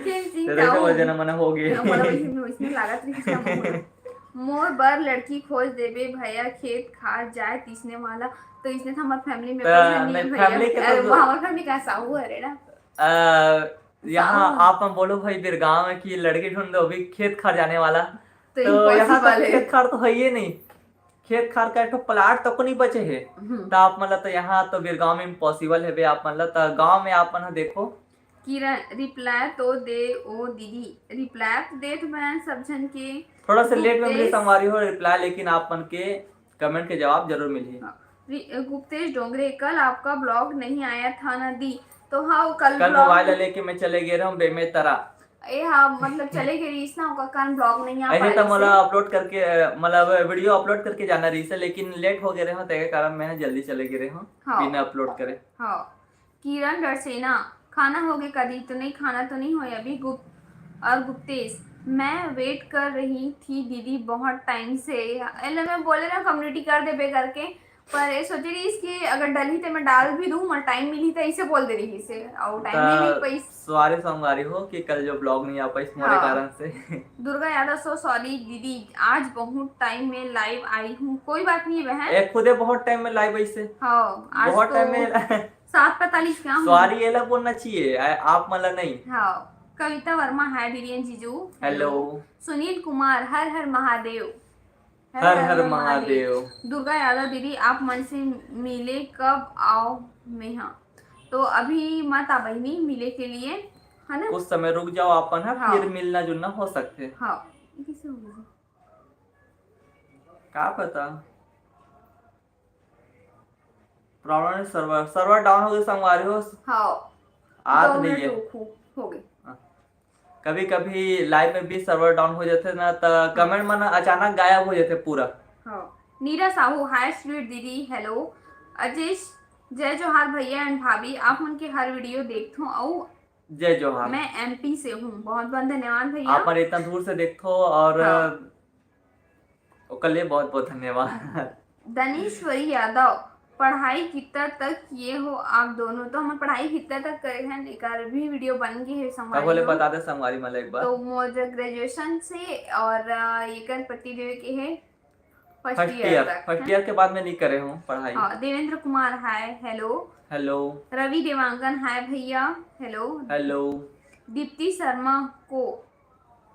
खेल सिंह तो देखो, साहू। वो जना मना हो गए। मोला वही में वैसने लागत रही इसका मुंह। मोर बर लड़की खोज देबे भैया, खेत खार जाए तीसने वाला। तो इसने तो हमार फैमिली में तो पैसा नहीं नहीं, है भैया। फैमिली के अरे, तो वो हमार फैमिली का साहू है रे ना। अ, यहाँ साहू। आप हम बोलो भाई बिरगांव में कि लड़की ढूंढो, अभी खेत खार जाने वाला। तो तो यहाँ इम्पॉसिबल तक है। खेत खार तो है ही नहीं। खेत खार का एक ठो प्लाट तक नहीं बचे है। हम्म। तो आप मतलब तो यहाँ तो बिरगांव में इम्पॉसिबल है बे आप मतलब। तो गांव में आप मन देखो। किरण, रिप्लाई तो दे ओ दीदी। रिप्लाई तो देत बहन सब झन के। थोड़ा सा लेट में मिली गुप्तेश। संगवारी हो रिप्लाई, लेकिन आप मन के कमेंट के जवाब जरूर मिली। हाँ। रि-, गुप्तेश डोंगरे, कल आपका ब्लॉग नहीं आया था ना दी? तो हाँ, वो कल कल ब्लॉग मोबाइल लेके मैं चले गए रहूं बेमे तरा। ए हाँ, मतलब चले गए रहीस ना, ओकर कारण ब्लॉग नहीं आ ऐसे पाए तो रहीस मतलब है। अपलोड करके, मतलब वीडियो अपलोड करके जाना रही से, लेकिन लेट हो गए रहे हो, तेरे कारण मैं जल्दी चले गए रहे हूँ हाँ। बिना अपलोड करे। हाँ। किरण डरसेना, खाना हो गए कदी? तो नहीं, खाना तो नहीं होए अभी। गुप्त और गुप्तेश, मैं वेट कर रही थी दीदी बहुत टाइम से। एले मैं बोले ना कम्युनिटी कर देबे करके, पर ये सोचे रही कि अगर डलही तो मैं डाल भी दूँ, मोर टाइम मिली तो इसे बोल दे रही से, और टाइम नहीं मिल पाई। सॉरी संगवारी हो कि कल जो ब्लॉग नहीं आ पाई तुम्हारे हाँ। कारण से। दुर्गा यादव, सो सॉरी दीदी, आज बहुत टाइम में लाइव आई हूँ। कोई बात नहीं बहन। ए, खुदे बहुत टाइम में लाइव आई से। हाँ, आज बहुत तो टाइम में सात पैंतालीस क्या हूँ? सॉरी एला बोलना चाहिए, आ- आप मला नहीं। हाँ। कविता वर्मा, हाय दीदी एंड जीजू। हेलो। सुनील कुमार, हर हर महादेव। हर हर महादेव। दुर्गा यादव दीदी, आप मन से मिले कब आओ मेहा? तो अभी मत आ बहनी मिले के लिए, है ना? कुछ समय रुक जाओ आप मन, हाँ, हाँ। फिर मिलना जुलना हो सकते। हाँ, ये कैसे हो गया? का पता। प्रॉब्लम है सर्वर, सर्वर डाउन हो गए संगवारी हो। हाँ, आत दो नहीं मिनट है। रुको, हो गए। कभी कभी लाइव में भी सर्वर डाउन हो जाते ना, तो कमेंट मन अचानक गायब हो जाते पूरा। हाँ। नीरा साहू, हाय स्वीट दीदी, हेलो। अजेश, जय जोहार भैया एंड भाभी, आप मन के हर वीडियो देखथों अउ जय जोहार। मैं एमपी से हूँ। बहुत बहुत धन्यवाद भैया। आप मन इतना दूर से देखथो और हाँ। ओकर लिए बहुत बहुत धन्यवाद। दनेश्वरी यादव, पढ़ाई कितना तक किए हो आप दोनों? तो हम पढ़ाई कितना तक करे हैं, एकर भी वीडियो बन गए है का बोले संगवारी हो। बता दे संगवारी मला एक बार। तो मोर ग्रेजुएशन से और अ, एकर पति देव के है फर्स्ट फर्स्ट ईयर ईयर, तक फर्स्ट है। ईयर के बाद में नहीं करे हूँ पढ़ाई। हाँ, देवेंद्र कुमार, हाय, हेलो। हेलो। रवि देवांगन, हाय भैया, हेलो। हेलो। दीप्ति शर्मा को,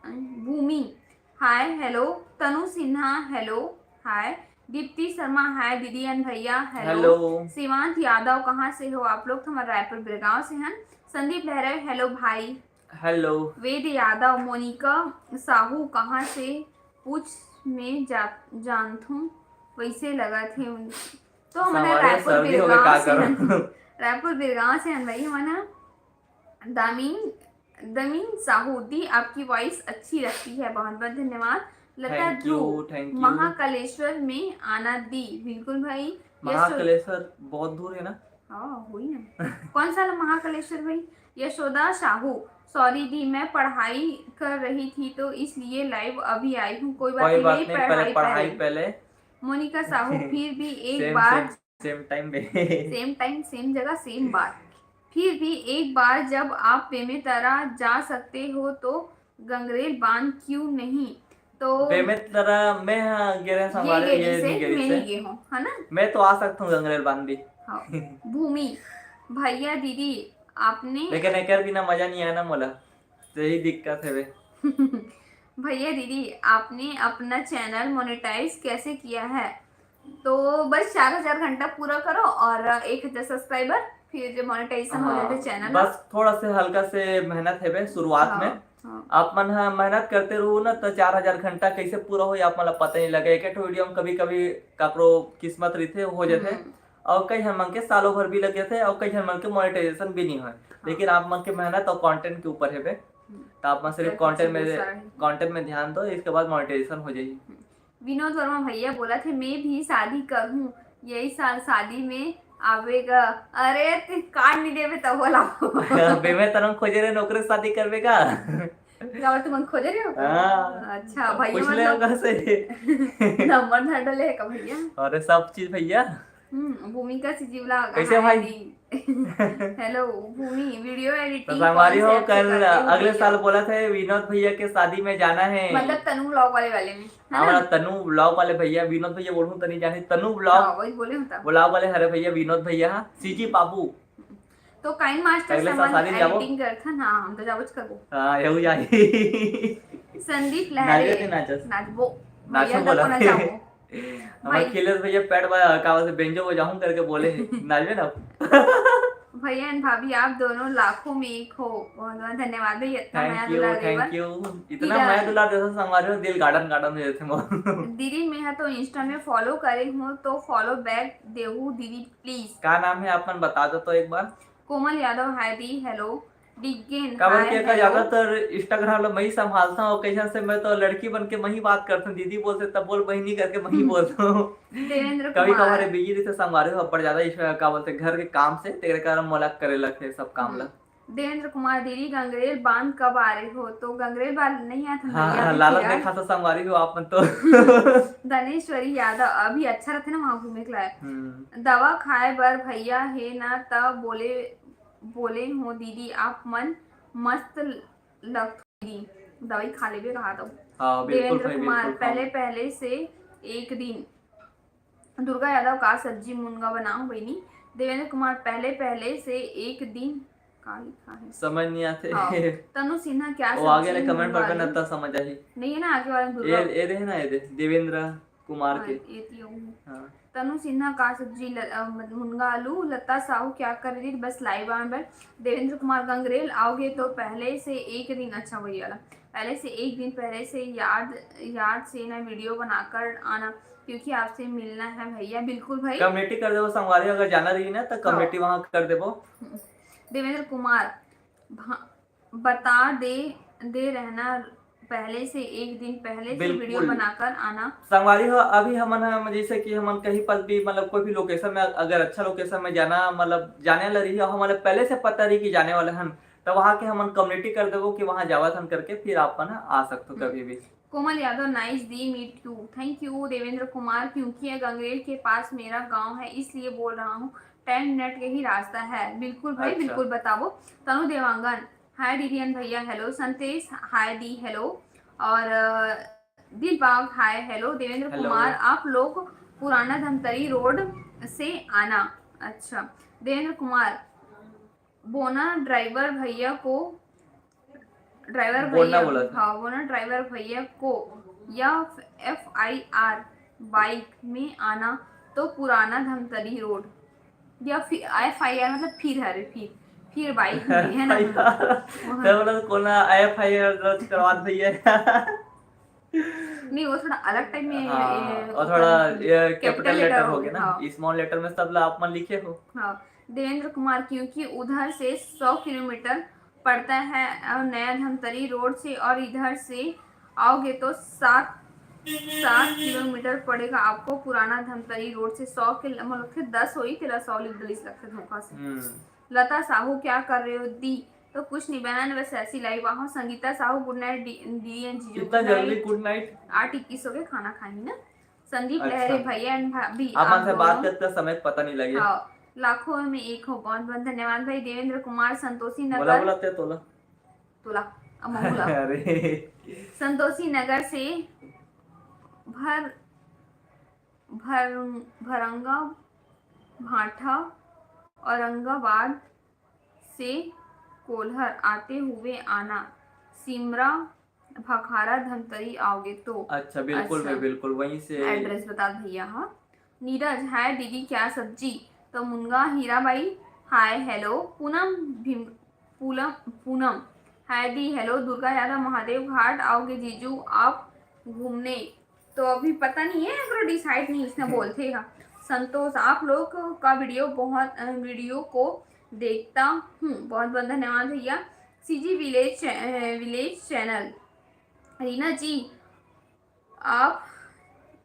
भूमि, हाय, हेलो। तनु सिन्हा, हेलो, हाय। दीप्ति शर्मा, हाय दीदी एंड भैया, हेलो। हेलो। शिवांत यादव, कहाँ से हो आप लोग? तो हमारे रायपुर बिरगांव से हैं। संदीप लहरे, हेलो भाई। हेलो। वेद यादव, मोनिका साहू, कहाँ से पूछ में जा, जानथूं, वैसे लगा थे उन। तो हमारे संगवारी रायपुर सर्दी हो गए, बिरगांव का से करो? हैं। रायपुर बिरगांव से हैं भाई हमारा। दामिन, दमिन साहू दी, आपकी वॉइस अच्छी लगती है, बहुत बहुत धन्यवाद। लता Thank you, Dhruv, thank you। Mahakaleshwar में आना दी। बिल्कुल भाई। यशो-, महाकालेश्वर बहुत दूर है ना। हाँ, हुई ना। कौन सा महाकालेश्वर भाई? यशोदा साहू, सॉरी दी, मैं पढ़ाई कर रही थी तो इसलिए लाइव अभी आई हूँ। कोई बात कोई नहीं, बात मेरी नहीं, पहले पढ़ाई पढ़ाई पहले। पहले। मोनिका साहू, फिर भी एक सेम बार सेम सेम टाइम में। सेम टाइम, सेम जगह, सेम बात। फिर भी एक बार जब आप बेमेतरा जा सकते हो तो गंगरेल बांध क्यों नहीं? तो बेमेतरा मैं हाँ गे रहे ये संगवारी, गए ये जिसे नहीं गई मैं से। नहीं गए हूँ, है ना? मैं तो आ सकता हूँ गंगरेल बांध भी। हाँ। भूमि, भैया दीदी आपने लेकिन एकर बिना मजा नहीं आया ना मोला, तो यही दिक्कत है बे। भैया दीदी, आपने अपना चैनल मोनेटाइज कैसे किया है? तो बस चार हजार घंटा पूरा करो और एक हजार सब्सक्राइबर, फिर जो मोनेटाइजेशन हो जाते हाँ, चैनल। बस थोड़ा से हल्का से मेहनत है बे शुरुआत में। हाँ। आप मन ह मेहनत करते रहू ना, तो चार हजार घंटा कैसे पूरा हो, आप मन ला पता नहीं लगे। एक एक वीडियो में कभी कभी काकरो किस्मत रहिथे, हो जाथे, हम्म। और कई झन मन के सालों भर भी लग जाथे, और कई झन मन के मोनेटाइजेशन भी नहीं होय। लेकिन आप मन के मेहनत और कंटेंट के ऊपर है बे। हम्म। तो आप मन सिर्फ क्या कुछ कंटेंट में गुस्सा है? कंटेंट में ध्यान दो, इसके बाद मोनेटाइजेशन हो जाएगी। विनोद वर्मा भैया बोला थे, मैं भी शादी करूँ, यही साल शादी में आवेगा। अरे, ते कार्ड नहीं देवे तब बोला। बेमेतरा में खोजे रहे, नौकरी शादी करबे का? क्या तुम खोजे रहे हो? हाँ। अच्छा, भैया पूछ ले मतलब ओकर से। नंबर धर डले है का भैया? अरे सब चीज भैया। हम्म, भूमिका सिजीवला कैसे hi भाई? दी। हेलो भूमि, वीडियो तो एडिटिंग संगवारी कौन हो, से ऐप से कल करते हो अगले वीडियो? साल बोला था विनोद भैया के शादी में जाना है। मतलब तनु व्लॉग वाले वाले में, है ना? हमारा तनु व्लॉग वाले भैया, विनोद भैया बोलूँ तो नहीं जाने, तनु हाँ, व्लॉग वही बोले होता। व्लॉग वाले हरे भैया, विनोद भैया, हाँ, सीजी बाबू। तो काइन मास्टर अगले साल समन शादी में जाबो। एडिटिंग करथन, हाँ, हम तो जाबो च करबो। हाँ, यहू जाही। संदीप नाचबे लहरे, ते नाचस। नाचबो। नाचो भैया बोला तको थे। नचाबो। हमारे भाई। खिलेश भैया पैड बा-, का बोलते, बेंजो बजाऊं करके बोले हैं। नाचबे ना। भैया एंड भाभी, आप दोनों लाखों में एक हो। बहुत बहुत धन्यवाद भैया, इतना मया थैंक यू, दुलार देवर। Thank you. इतना किरण। मया दुलार देते संगवारी हो, दिल गार्डन गार्डन हो जाते मोर। दीदी, मैं हा तो इंस्टा में फॉलो करे हूँ, तो फॉलो बैक देहू दीदी प्लीज। का नाम है आप मन बता दो तो एक बार। कोमल यादव, हाय दी, हेलो। डिगेन, काबर हाय, के का हेलो। ज्यादातर इंस्टाग्राम ला मैं ही संभालता हूँ, कैसे से मैं तो लड़की बन के मैं ही बात करता हूँ, दीदी बोलते तब बोल, बहिनी करके मैं ही बोलता हूँ। देवेंद्र कभी कुमार। कभार बिजी रहते संगवारी हो, पर ज्यादा इस का बोलते घर के काम से, तेरे कारण मोला करे लगते सब काम ला। देवेंद्र कुमार, दीदी गंगरेल बांध कब आ रहे हो? तो गंगरेल बांध नहीं आता हाँ, भैया, हाँ, अभी लालच फिलहाल। देखा था संगवारी हो आप मन तो। धनेश्वरी यादव, अभी अच्छा रहते ना वहाँ घूमे के लायक। हम्म। दवा खाए बर भैया हे ना, त बोले बोले हो दीदी, आप मन मस्त लगथो दीदी, दवाई खा लेबे कहा तो। हाँ, बिल्कुल देवेंद्र भाई, कुमार, बिल्कुल पहले खाओ। पहले से एक दिन। दुर्गा यादव, का सब्जी मुनगा बनाऊं बहिनी? देवेंद्र कुमार, पहले पहले से एक दिन, का लिखा है? समझ नहीं आते। हाँ। तनु सिन्हा, क्या वो आगे सब्जी ले कमेंट मुनगा करबे ना, आलू? तब समझ आही। नहीं है ना आगे वाला ये दुर्गा। ये रहे ना, ये दे, देवेंद्र कुमार हाँ, के। ये थी वो। हाँ। तनु सिन्हा, का सब्जी ल-, अ, मुनगा आलू? लता साहू, क्या कर रही थी? बस लाइव आन बर। देवेंद्र कुमार गंगरेल, आओगे तो पहले से एक दिन, अच्छा वही वाला, पहले से एक दिन पहले से याद याद से ना वीडियो बनाकर आना, क्योंकि आपसे मिलना है भैया। बिल्कुल भाई। कमेटी कर देबो संगवारी, अगर जाना रही ना तो कमेटी वहाँ कर देबो। देवेंद्र कुमार, भा-, बता दे दे रहना, पहले से एक दिन पहले से बिल्कुल। वीडियो बनाकर आना। संगवारी हो, अभी हमन हम जैसे कि हमन कहीं पर भी, मतलब कोई भी लोकेशन में, अगर अच्छा लोकेशन में जाना, मतलब जाने वाला रही और हमारे पहले से पता रही कि जाने वाले हन, तो वहाँ के हमन कम्युनिटी कर देबो कि वहाँ जावत हन करके, फिर आप मन आ सकते हो कभी भी। कोमल यादव, नाइस दी, me too. Thank you Devendra Kumar, क्योंकि ये गंगरेल के पास मेरा गांव है, इसलिए बोल रहा हूँ। टेन मिनट के ही रास्ता है। बिल्कुल भाई, अच्छा। बिल्कुल बताबो। तनु देवांगन, हाय दीदी एंड भैया, हेलो। संतेश, हाय दी, हेलो। और अ, दिलबाग, हाय, हेलो। देवेंद्र हेलो। कुमार, आप लोग पुराना धमतरी रोड से आना। अच्छा, देवेंद्र कुमार, बोना ड्राइवर भैया को, ड्राइवर बोना भैया, बोला था। हाँ, बोना ड्राइवर भैया को या एफ आई आर बाइक में आना, तो पुराना धमतरी रोड या फिर एफ आई आर, मतलब फिर, अरे फिर फिर बाइक में है ना। तो बोला कोना एफ आई आर दर्ज करवा भैया। नहीं, वो थोड़ा अलग टाइप में, हाँ, ये और थोड़ा ये capital कैपिटल letter लेटर हो हो गया, गया ना, हाँ। स्मॉल लेटर में सब ला आप मन लिखे हो। हाँ, देवेंद्र कुमार, क्योंकि उधर से सौ किलोमीटर पड़ता है और नया धमतरी रोड से, और इधर से आओगे तो सात सात किलोमीटर पड़ेगा आपको। पुराना धमतरी रोड से सौ किलो, मतलब कि दस होई, तेला सौ लिख दलिस लगथे धोखा से। हम्म। लता साहू, क्या कर रहे हो दी? तो कुछ नहीं बहन, बस ऐसी लाइव आहो। संगीता साहू, गुड नाइट दीदी एंड जीजू। इतना जल्दी गुड नाइट? आठ इक्कीस हो गए, खाना खाएंगे ना। संदीप अच्छा। लहरे, भैया एंड भाभी, आप हमसे बात करते समय पता नहीं लगे। हाँ, लाखों में एक हो। बहुत बहुत धन्यवाद भाई। देवेंद्र कुमार, संतोषी नगर। बोला, बोला, तोला। तोला। अब महूला। अरे। संतोषी नगर से भर भर भरंगा भाठा, औरंगाबाद से कोलहर आते हुए आना, सिमरा भखारा धमतरी आओगे तो। अच्छा, बिल्कुल। अच्छा। मैं बिल्कुल वहीं से एड्रेस बता भैया। हाँ, नीरज, हाय दीदी, क्या सब्जी? तो मुनगा हीराबाई, हाय, हेलो। पूनम भीम, पूनम, पूनम, हाय दी, हेलो। दुर्गा यादव, महादेव घाट आओगे जीजू आप घूमने? तो अभी पता नहीं है, अगर डिसाइड नहीं इसने बोलते हैं। संतोष, आप लोग का वीडियो बहुत, वीडियो को देखता हूँ। बहुत बहुत धन्यवाद भैया। CG village, village channel. Reena ji, आप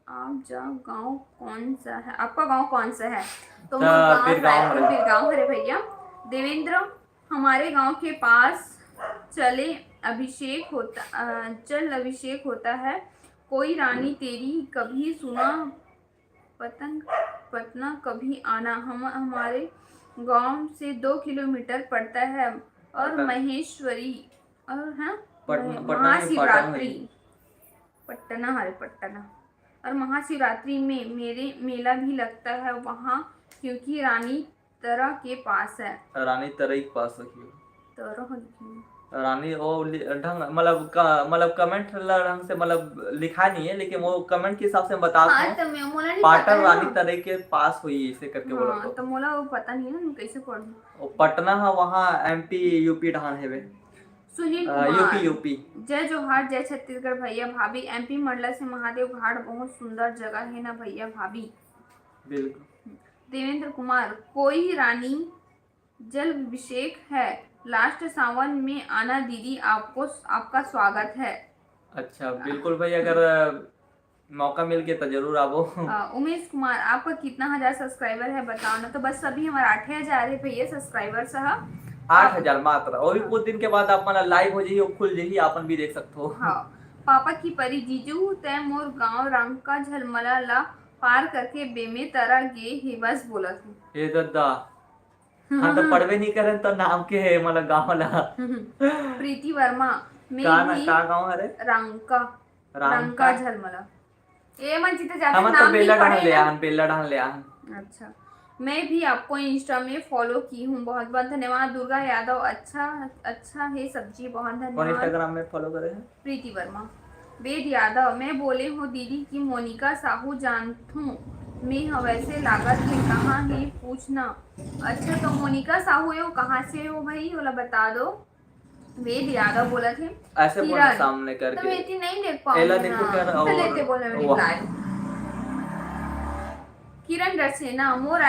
आप जा गांव कौन सा है? आपका गांव कौन सा है? तो मोर गांव बिरगांव हरे भैया। देवेंद्र, हमारे गांव के पास चले अभिषेक होता, जल अभिषेक होता है। कोई रानी तेरी कभी सुना पतन पटना कभी आना। हम हमारे गांव से दो किलोमीटर पड़ता है। और महेश्वरी और है महाशिवरात्रि, पटना हरे पटना। और महाशिवरात्रि में मेरे मेला भी लगता है वहाँ, क्योंकि रानी तरा के पास है। रानी तरा के पास रखियो। तरा लिखियो। रानी ओ ढंग मतलब मतलब कमेंट ला ढंग से मतलब लिखा नहीं है, लेकिन वो कमेंट के हिसाब से बता हाँ, तो मैं मोला नहीं पाटन रानी तरा के पास हुई इसे करके बोला हाँ, तो। तो मोला वो पता नहीं है ना, मैं कैसे पढ़ूँ। पटना है वहाँ एमपी यूपी ढान है। Sunil Kumar, UP UP. जय जोहार, जय छत्तीसगढ़ भैया भाभी। एमपी मंडला से महादेव घाट बहुत सुंदर जगह है ना भैया भाभी। बिल्कुल। देवेंद्र कुमार, कोई रानी जल अभिषेक है, लास्ट सावन में आना दीदी, आपको आपका स्वागत है। अच्छा बिल्कुल भाई, अगर मौका मिल के तो जरूर आबो। उमेश कुमार, आपका कितना हजार सब्सक्राइबर है बताओ ना। तो बस अभी हमारा आठ हजार है भैया सब्सक्राइबर सह। आठ हजार मात्र, वो भी कुछ दिन के बाद आप मन लाइव हो जाइए, खुल जाइए, आपन भी देख सकते हो। हाँ। पापा की परी जीजू, तय मोर गांव रंका झलमला ला पार करके बेमे तरा गे हे, बस बोला तू। हे दद्दा, हाँ तो पढ़वे नहीं करे तो नाम के है मतलब गांव ला। प्रीति वर्मा, मैं का ना, भी का गांव हरे? रंका। रंका झलमला। ए मन चिते जाते हम तो नाम बेला डाल ले आन, बेला डाल ले आन। अच्छा, मैं भी आपको इंस्टा में फॉलो की हूँ, बहुत बहुत धन्यवाद। दुर्गा यादव, अच्छा अच्छा है सब्जी, बहुत धन्यवाद। इंस्टाग्राम में फॉलो करे हैं? प्रीति वर्मा। वेद यादव, मैं बोले हूँ दीदी कि मोनिका साहू जानथूँ मैं ह, वैसे लागत है कहाँ है पूछना। अच्छा तो मोनिका साहू हो, कहाँ से हो भाई, ओला बता दो। वेद यादव बोलत हे। ऐसे बोल सामने करके। तो मैं इतनी नहीं देख पाऊँ। एला देखो क्या ना, तो लेते बोल रिप्लाई। किरण डरसेना, मोर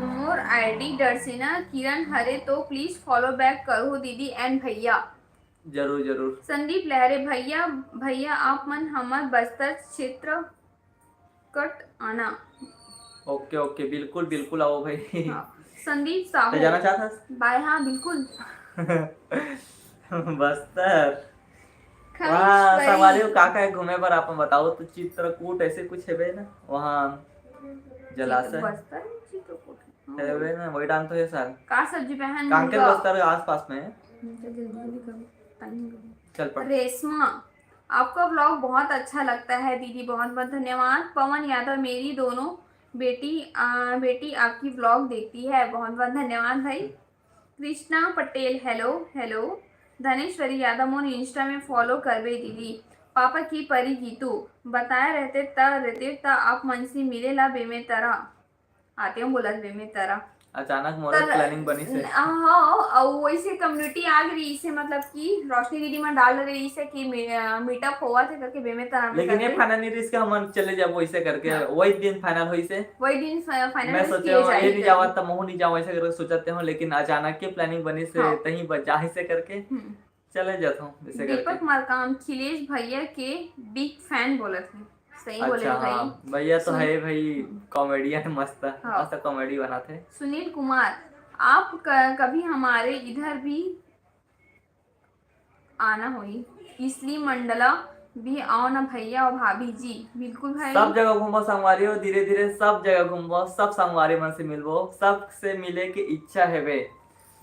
मोर आईडी डरसेना किरण हरे, तो प्लीज फॉलो बैक करो दीदी एंड भैया। जरूर जरूर। संदीप लहरे, भैया भैया आप मन हमर बस्तर क्षेत्र कट आना। ओके ओके, बिल्कुल बिल्कुल आओ भाई। हाँ। संदीप साहू, जाना चाहता? बाय, हाँ बिल्कुल। बस्तर। वहाँ सवारी का का घूमे पर आप बताओ तो, चित्रकूट ऐसे कुछ है ना वहाँ, जलाशय। बस्तर चित्रकूट। हेवे ना, वही डांग तो है सर। का सब्जी पहन कांकेर बस्तर के आसपास में है। हम्म, तो जल्दी जल्दी करो, टाइम नहीं करो। चल पड़। रेशमा, आपका व्लॉग बहुत अच्छा लगता है दीदी, बहुत बहुत धन्यवाद। पवन यादव, मेरी दोनों बेटी आ, बेटी आपकी व्लॉग देखती है, बहुत बहुत धन्यवाद भाई। Krishna Patel, hello hello. धनेश्वरी यादव, मोर इंस्टा में फॉलो करबे दीदी। पापा की परी गीतू बताए रहते त रहते त आप मन से मिले ला बेमे तरा। आते हूँ बोलत बे मैं तरा। अचानक मोर प्लानिंग बनी से। हाँ, अउ वैसे कम्युनिटी आ गई इसे, मतलब कि रोशनी दीदी मन डाल रही इसे कि मीटअप होवा थे करके बेमे तरा में। लेकिन ये फाइनल नहीं रिस्क हम चले जाबो इसे करके। हाँ। वही दिन फाइनल हुई से। वही दिन फाइनल मैं सोचे ये नहीं जावा तो महू नहीं जावा ऐसे करके सोचते हो, लेकिन अचानक के प्लानिंग बनी से हाँ। तही बजा इसे करके। हम्म। चले जाता हूँ इसे करके। दीपक मरकाम, खिलेश भैया के बिग फैन बोलत है। सही बोले अच्छा, भाई। हाँ, भैया तो है भाई, कॉमेडियन मस्त, हाँ। मस्त कॉमेडी बनाते हैं। सुनील कुमार, आप क-, कभी हमारे इधर भी आना होही। इसली मंडला भी आओ ना भैया और भाभी जी। बिल्कुल भाई। सब जगह घूमबो संगवारी हो, धीरे धीरे सब जगह घूमबो, सब संगवारी मन से मिलबो, सबसे मिले के इच्छा हेवे।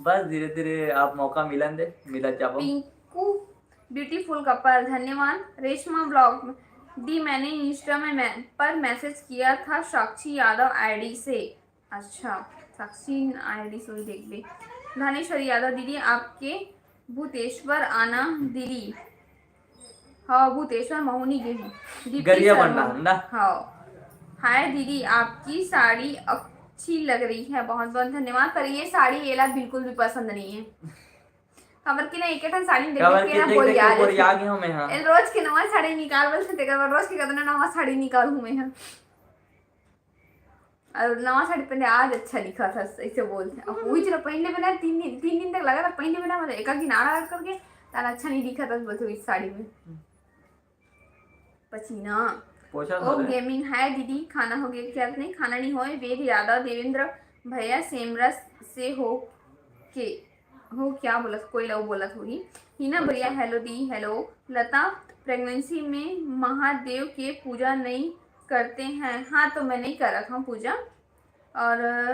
बस धीरे धीरे आप मौका मिलन दे, मिलत जाबो। पिंकू ब्यूटीफुल कपल, धन्यवाद। रेशमा ब्लॉग दी, मैंने इंस्टा में मै-, पर मैसेज किया था साक्षी यादव आईडी से। अच्छा, साक्षी आईडी से ही देख ले। धनेश्वरी यादव दीदी, आपके भूतेश्वर आना दीदी। हाँ, भूतेश्वर महोनी गे हूँ। दीप्ति गरिया शर्मा। बनना है ना? हाँ। हाय दीदी, आपकी साड़ी अच्छी लग रही है, बहुत बहुत धन्यवाद। पर ये साड़ी एला बिल्कुल भी पसंद नहीं है। काबर कि ना, एक ठन साड़ी देख काबर के के ना देख बोल देख यार के बोरिया गे हूँ मैं, हाँ। एल रोज के नवा साड़ी निकाल बोलथे, तेकर बर रोज के कतना नवा साड़ी निकाल हूँ मैं, हाँ। और नवा साड़ी पहने आज अच्छा दिखा था, ऐसे बोलते। अब वही चलो पहन ले बिना तीन दिन, तीन दिन तक लगा था पहन ले बिना, मतलब एक आध दिन आड़ा करके तार अच्छा नहीं दिखा था, बोलते इस साड़ी में। पसीना। पोछा ओ धो ले। गेमिंग, हाय दीदी, खाना हो गया क्या? नहीं, खाना नहीं होए। वेद यादव, देवेंद्र भैया, सेमरस से हो के हो क्या बोलत, कोई लव बोलत होही। हिना भैया, हेलो दी, हेलो। लता, प्रेगनेंसी में महादेव के पूजा नहीं करते हैं? हाँ, तो मैं नहीं करत हूँ पूजा। और अ,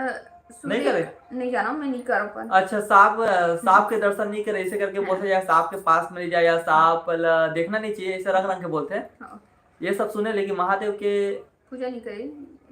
नहीं सुबह करे? नहीं जाना, मैं नहीं करब पर। अच्छा, सांप, अ, सांप के दर्शन नहीं करे, ऐसे करके बोलते जाए, सांप के पास में नहीं जाए या सांप ला देखना नहीं चाहिए, ऐसे रंग रंग के बोलते हैं। हाँ। ये सब सुने, लेकिन महादेव के पूजा नहीं करे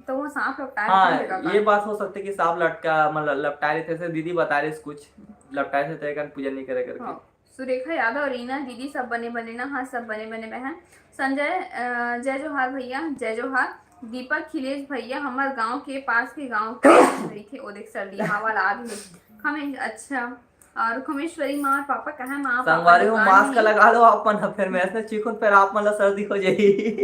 तो वो सांप लपटाए हाँ, रखेगा का? ये बात हो सकती है कि सांप लटका, मतलब लपटाए रहते, ऐसे दीदी बता रहे कुछ लपटाए थे, तो एकर पूजा नहीं करे करके। हाँ। सुरेखा यादव, रीना दीदी, सब बने बने ना? हाँ, सब बने बने बहन। संजय, अ, जय जोहार भैया, जय जोहार। दीपक खिलेश भैया, हमर गांव के पास के गांव के रहिथे। ओ देख, सर्दी हवा लाग ले। खमेश, अच्छा। और खमेश्वरी माँ और पापा कहाँ? माँ पापा संगवारी हो, दुकान मास्क में। लगा लो अपन, फिर मैं ऐसे चीखूं, फिर आप मन ला सर्दी हो जाही।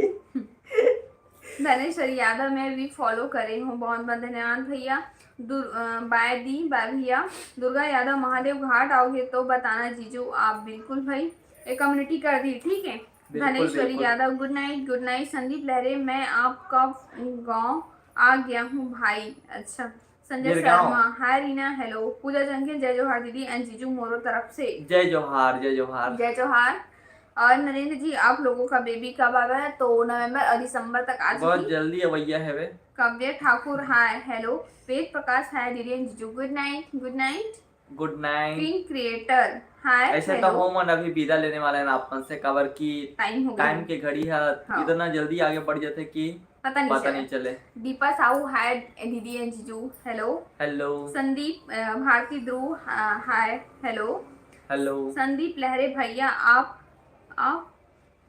धनेश्वरी यादव, मैं भी फॉलो करे हूँ, बहुत बहुत धन्यवाद भैया। दुर-, अ, बाय दी, बाय भैया। दुर्गा यादव, महादेव घाट आओगे तो बताना जीजू आप। बिल्कुल भाई, ये कम्युनिटी कर दी, ठीक है। बिल्कुल, धनेश्वरी बिल्कुल। यादव, गुड नाइट, गुड नाइट। संदीप लहरे, मैं आपका गांव आ गया हूँ भाई। अच्छा, संजय गिरगांव। शर्मा, हाय रीना, हेलो। पूजा जंगे, जय जोहार दीदी एंड जीजू मोरो तरफ से। जय जोहार, जय जोहार। जय जोहार। और नरेंद्र जी, आप लोगों का बेबी कब आ रहा है? तो नवंबर और दिसंबर तक आ बहुत चुकी। जल्दी अवैया हेवे। काव्य ठाकुर, हाय, हेलो। वेद प्रकाश, हाय दीदी एंड जीजू, गुड नाइट, गुड नाइट। गुड नाइट। क्वीन क्रिएटर, हाय, ऐसे तो हेलो। हम अपन अभी विदा लेने वाले हैं आप मन से, काबर कि टाइम हो गया। टाइम के घड़ी है, हाँ। इतना जल्दी आगे बढ़ जाते कि पता नहीं पता चला। नहीं चले। दीपा साहू, हाय दीदी एंड जीजू, हेलो। हेलो। संदीप, अ, भारती ध्रुव, अ, हाय, हेलो। हेलो। संदीप लहरे, भैया आप, आप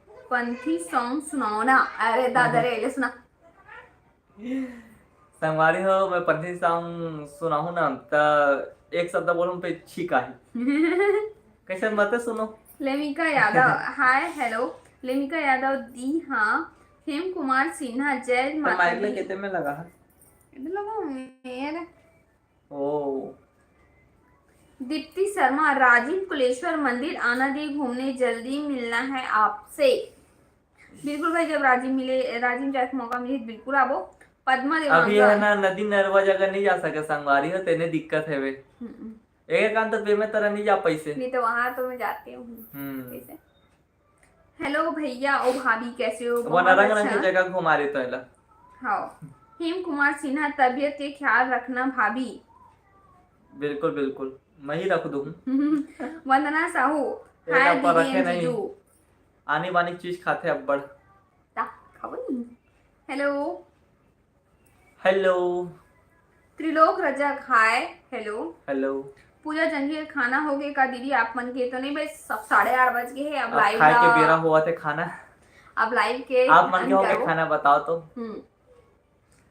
पंथी सॉन्ग सुनाओ ना। अरे दादा रे, ले सुना। संगवारी हो, मैं पंथी सॉन्ग सुनाहूं ना, त एक शब्द बोलूं पे छींक आही। कैसे मत सुनो। लेमिका यादव, हाय, हेलो। लेमिका यादव दी, हाँ। हेम कुमार सिन्हा, जय तो माता माइक ले दी। कितने में लगा है? इधर लगाओ, मेरे। ओ। दीप्ति शर्मा, राजिम कुलेश्वर मंदिर आना दी घूमने, जल्दी मिलना है आपसे। बिल्कुल भाई, जब राजिम मिले, राजिम जाए के मौका मिले, बिल्कुल आबो। पद्मा अभी देवांगन। है ना, नदी नरवा जगह नहीं जा सके संगवारी हो, तेने दिक्कत है वे। हम्म, एक कान तो पे में तरह नहीं जा पैसे। नहीं तो वहां तो मैं जाती हूँ। हम्म। कैसे? हेलो भैया, ओ भाभी, कैसे हो? वो बहुत ना रंग रंग अच्छा। की जगह घुमा रही तो एला। हाँ। हेम कुमार सिन्हा, तबीयत के ख्याल रखना भाभी। बिल्कुल, बिल्कुल, मैं ही रख दूँ। वंदना साहू, एक हाय आप पर दीदी रखे एंड नहीं। जीजू। आनी बानी चीज खाते अब्बड़। ता, खाओ नहीं। हेलो। हेलो। त्रिलोक रजक, हाय, हेलो। हेलो। पूजा जंगीर, खाना हो गए का दीदी आप मन के? तो नहीं भाई, सब साढ़े आठ बज गए हैं, अब अब लाइव खाए के ला-, बेरा हुआ थे खाना। अब लाइव के आप मन के end हो गए करो। खाना, बताओ तो। हम्म।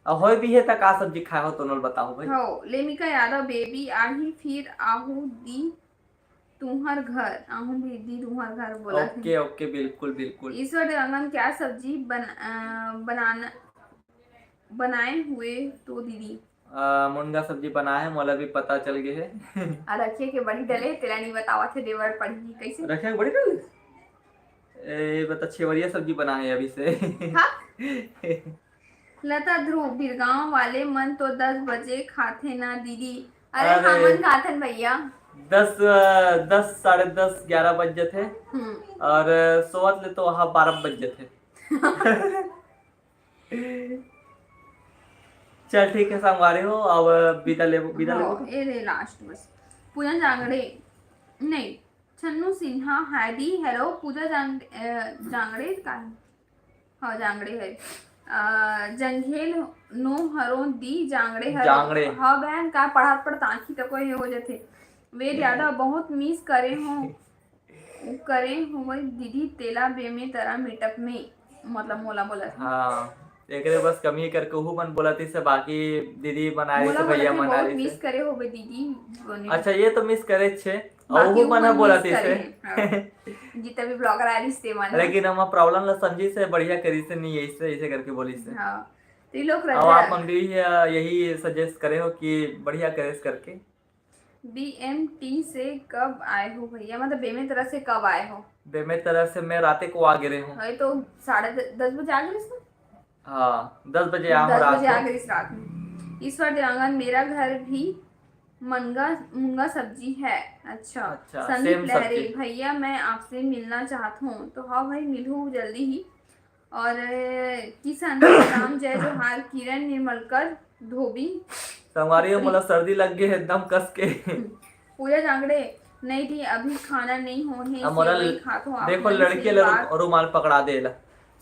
अब होए भी है त का सब्जी खाए हो, तो नल बताओ भाई। हो, लेमिका यादव, बेबी आही फिर आहू दी तुम्हर घर, आहू भी दी तुम्हर घर बोला है। ओके, ओके, बिल्कुल, बिल्कुल। ईश्वर देवांगन, क्या सब्जी बन-, अ, बनाना, बनाए हुए तो दीदी? आ, मुनगा सब्जी बनाए है, मोला भी पता चल गए है। आ रखिए के बड़ी डले, तेला नहीं बतावा थे देवर पढ़ी कैसे? रखे बड़ी डले। ए, बता, छेवरिया सब्जी बनाए है अभी से। हाँ? लता ध्रुव, बिरगांव वाले मन तो दस बजे खाथे ना दीदी। अरे, अरे। हमन खाथन भैया। दस, अ, दस, साढ़े दस, ग्यारह बज जथे। हम्म। और, अ, सोवत ले तो वहाँ बारह बज जथे। चल ठीक है संगवारी हो, अब विदा लेबो, विदा हाँ, लेबो। ए ले लास्ट बस। पूजा जांगड़े, नहीं, छन्नू सिन्हा, हाय दी, हेलो, पूजा जांग-, अ, जांगड़े का है? हाँ, जांगड़े है। अ, जंघेल नो हरो दी, जांगड़े हरो। जांगड़े। हाँ बहन, का पढ़त पढ़त आँखी तको ये हो जथे। वेद यादव, बहुत मिस करे हो, करे हो दीदी, तेला बेमेतरा मीटअप में, मतलब मोला बोलत हे। हाँ, एकरे बस कमी करके उहू मन बोलत हे, बाकी दीदी मन आए मोला से, भैया बोलत हे, मन बहुत आए मिस से। करे होबे दीदी, बने। अच्छा, ये तो मिस करे छे, और बाकी उहू उहू मन मन बोलत मिस करे हे। हे, हाँ। जितना भी ब्लॉगर आ रही से मन। लेकिन हम प्रॉब्लम ला समझी से, बढ़िया करी से, नहीं ऐसे, ऐसे करके बोली से। हाँ, तो ये लोग अब रहता आप है। मन भी, अ, यही सजेस्ट करे हो कि बढ़िया करे से करके। बीएमटी से कब आए हो भैया, मतलब बेमेतरा से कब आए हो? बेमेतरा से मैं राते को आ गिरे हूँ। है तो साढ़े द-, दस बजे आ गिरिस ना? हाँ, दस बजे आ हूँ दस रात बजे आ को। गिरिस रात में। ईश्वर देवांगन, मेरा घर भी मनगा, मुंगा सब्जी है। अच्छा। अच्छा, संदीप सेम लहरे, सब्जी। भैया मैं आपसे मिलना चाहत हूँ। तो हाँ भाई, मिलहू जल्दी ही। और, अ, किशन राम, जय जोहार, किरण निर्मलकर धोबी। संगवारी हो, मोला सर्दी लग गे हे एकदम कस के। हम्म। पूजा जांगड़े, नहीं दी, अभी खाना नहीं हो हे, अब मोला सेवई खात हो, आप देखो, मन से लड़की ले बात। रू-, रुमाल पकड़ा दे ला।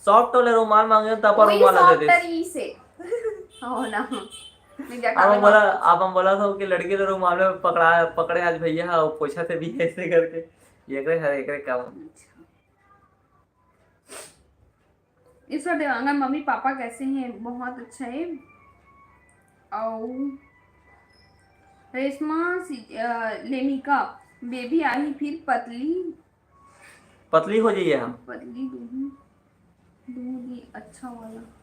सॉफ्ट वाले रुमाल मांगे, तब पर वही रुमाल दे सॉफ्ट दे। तरी से। हो ना। मैं क्या अब हम खाना बोला, बात। अब हम बोला था कि लड़की ले रुमाल में पकड़ा, पकड़े आज भैया, वो पोछा थे भी ऐसे करके। ये करे, हर एक काम। अच्छा। ईश्वर देवांगन, मम्मी पापा कैसे हैं? बहुत अच्छा है। और रेशमा सी-, अ, लेमिका, बेबी आही फिर पतली। पतली हो जाइए हम। पतली दूध, दूध ही अच्छा वाला।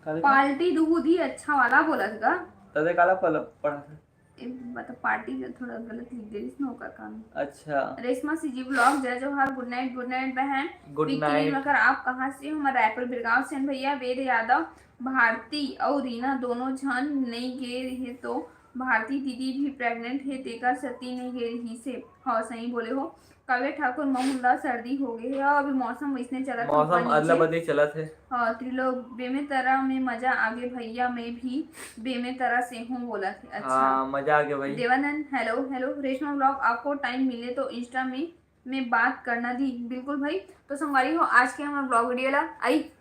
काले का? पार्टी दूध ही अच्छा वाला बोलत गा। तदे काला पल-, पढ़ा था। ए, मतलब पार्टी जो थोड़ा गलत लिख दे रही ना ओकर काम। अच्छा। रेशमा सीजी ब्लॉग, जय जोहार, गुड नाइट, गुड नाइट बहन। गुड विक्की नाइट। निर्मलकर, आप कहाँ से हो? मैं रायपुर बिरगांव से हन भैया। वेद यादव, भारती और रीना दोनों झन नहीं गे रहे तो भारती दीदी भी प्रेग्नेंट है, तेकर सती नहीं गे रही से। हाँ, सही बोले हो। काव्य ठाकुर, महू ला सर्दी हो गे हे। हाँ, अभी मौसम वैसने चलत हे, मौसम ऊपर अदला नीचे। बदली चलत हे। हाँ, त्रिलोक, बेमेतरा में मजा आगे भैया, मैं भी बेमेतरा से हूँ बोलत हे। अच्छा। हाँ, मजा आगे भाई। Devanand, hello, hello. Reshma blog, आपको टाइम मिले तो इंस्टा में, में बात करना दी। बिल्कुल भाई। तो संगवारी हो, आज के हमारा ब्लॉग वीडियो ला आई,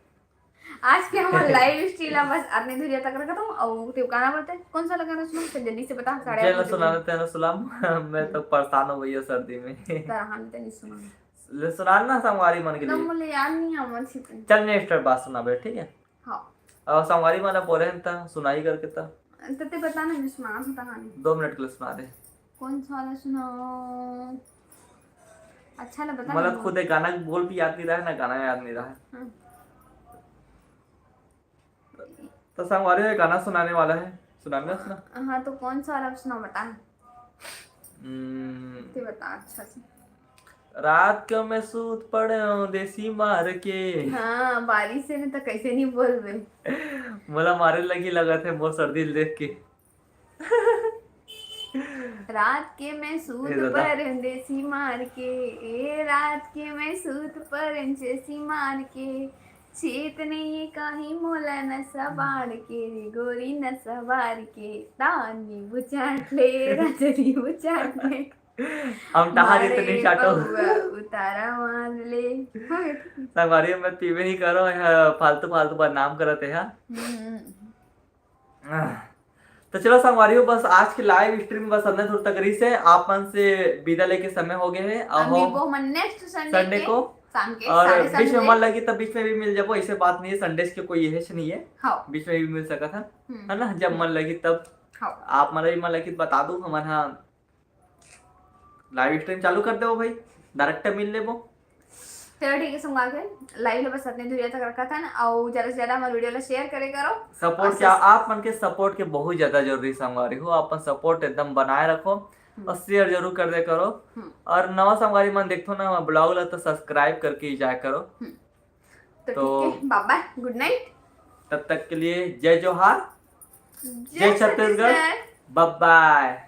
आज के हमारे लाइव स्ट्रीम ला बस अतने दूरिया तक रखत हूँ। और तेरे गाना बोलते हैं, कौन सा गाना सुना? चल जल्दी से बता, साढ़े आठ बजे। सुना देते हैं ना सुलाम। मैं तो परेशान हो गई हूँ सर्दी में। तो हम तो नहीं सुना। ले सुना ना संगवारी मन के लिए। मुझे याद नहीं आ मन से। चल नेक्स्ट बार सुना बे, ठीक है? हाँ। और संगवारी मन बोले हैं तो सुनाई करके तो। तो ते बता ना, मैं सुना था कहानी। दो मिनट के लिए सुना दे। कौन सा वाला सुनाओ? अच्छा ला बता मतलब ना। खुद एक गाना बोल भी याद नहीं रहा है, ना गाना याद नहीं रहा है। हाँ। तो संगवारी ये गाना सुनाने वाला है, सुनाना सुना। हाँ, तो कौन सा वाला सुनाओ, बता। हम्म। ते बता अच्छा से। रात के मैं सूत पड़े हूँ देसी मार के। हाँ, बारिश से नहीं तो कैसे नहीं बोलबे। मोला मारे लगी लगत हे मोर सर्दी ल देख के। रात के मैं सूत ए दादा। परें देसी मार के, ए रात के मैं सूत परें देसी मार के, चेत नहीं ये काहे मोला नशा बाढ़ के, रे गोरी नशा बाढ़ के, तान नींबू चाट ले, राजा नींबू चाट ले। हम टहा मारे जितनी चाटो। पौवा उतारा मार ले। संगवारी में पीबे नहीं करो, यह फालतू फालतू बदनाम करत हे, हाँ। हम्म। आह। तो चलो संगवारी हो, बस आज के लाइव स्ट्रीम बस अतने दूर तक रही से, आप मन से विदा लेके समय हो गया है। अब और मिलबो हमन नेक्स्ट संडे संडे के को। शाम के और साढ़े सात बीच में बजे। मन लगी तब बीच में भी मिल जाबो, ऐसे बात नहीं है, संडे के कोई यह नहीं है। हाँ। बीच में भी मिल सकत है, हम्म। है ना, जब मन लगी तब। हाँ। आप मन भी मन लगी बता दो, हमन हाँ लाइव स्ट्रीम चालू कर देबो भाई, डायरेक्ट मिल लेबो। चलो ठीक है, संगवारी हो, लाइव ला बस अतने दूरिया तक रखत हन, और ज्यादा से ज्यादा हमारे वीडियो ला शेयर करे करो। सपोर्ट और क्या, सब्स- आप मन के सपोर्ट के बहुत ज्यादा जरूरी संगवारी हो, अपन सपोर्ट एकदम बनाए रखो हम्म। और शेयर जरूर कर दे करो। हम्म। और नवा संगवारी मन देखथो ना ब्लॉग ला, तो सब्सक्राइब करके ही जाया करो। हम्म। तो तो ठीक है, बाय बाय, गुड नाइट। तब तक के लिए जय जोहार, जय जय छत्तीसगढ़, छत्तीसगढ़। बाय बाय।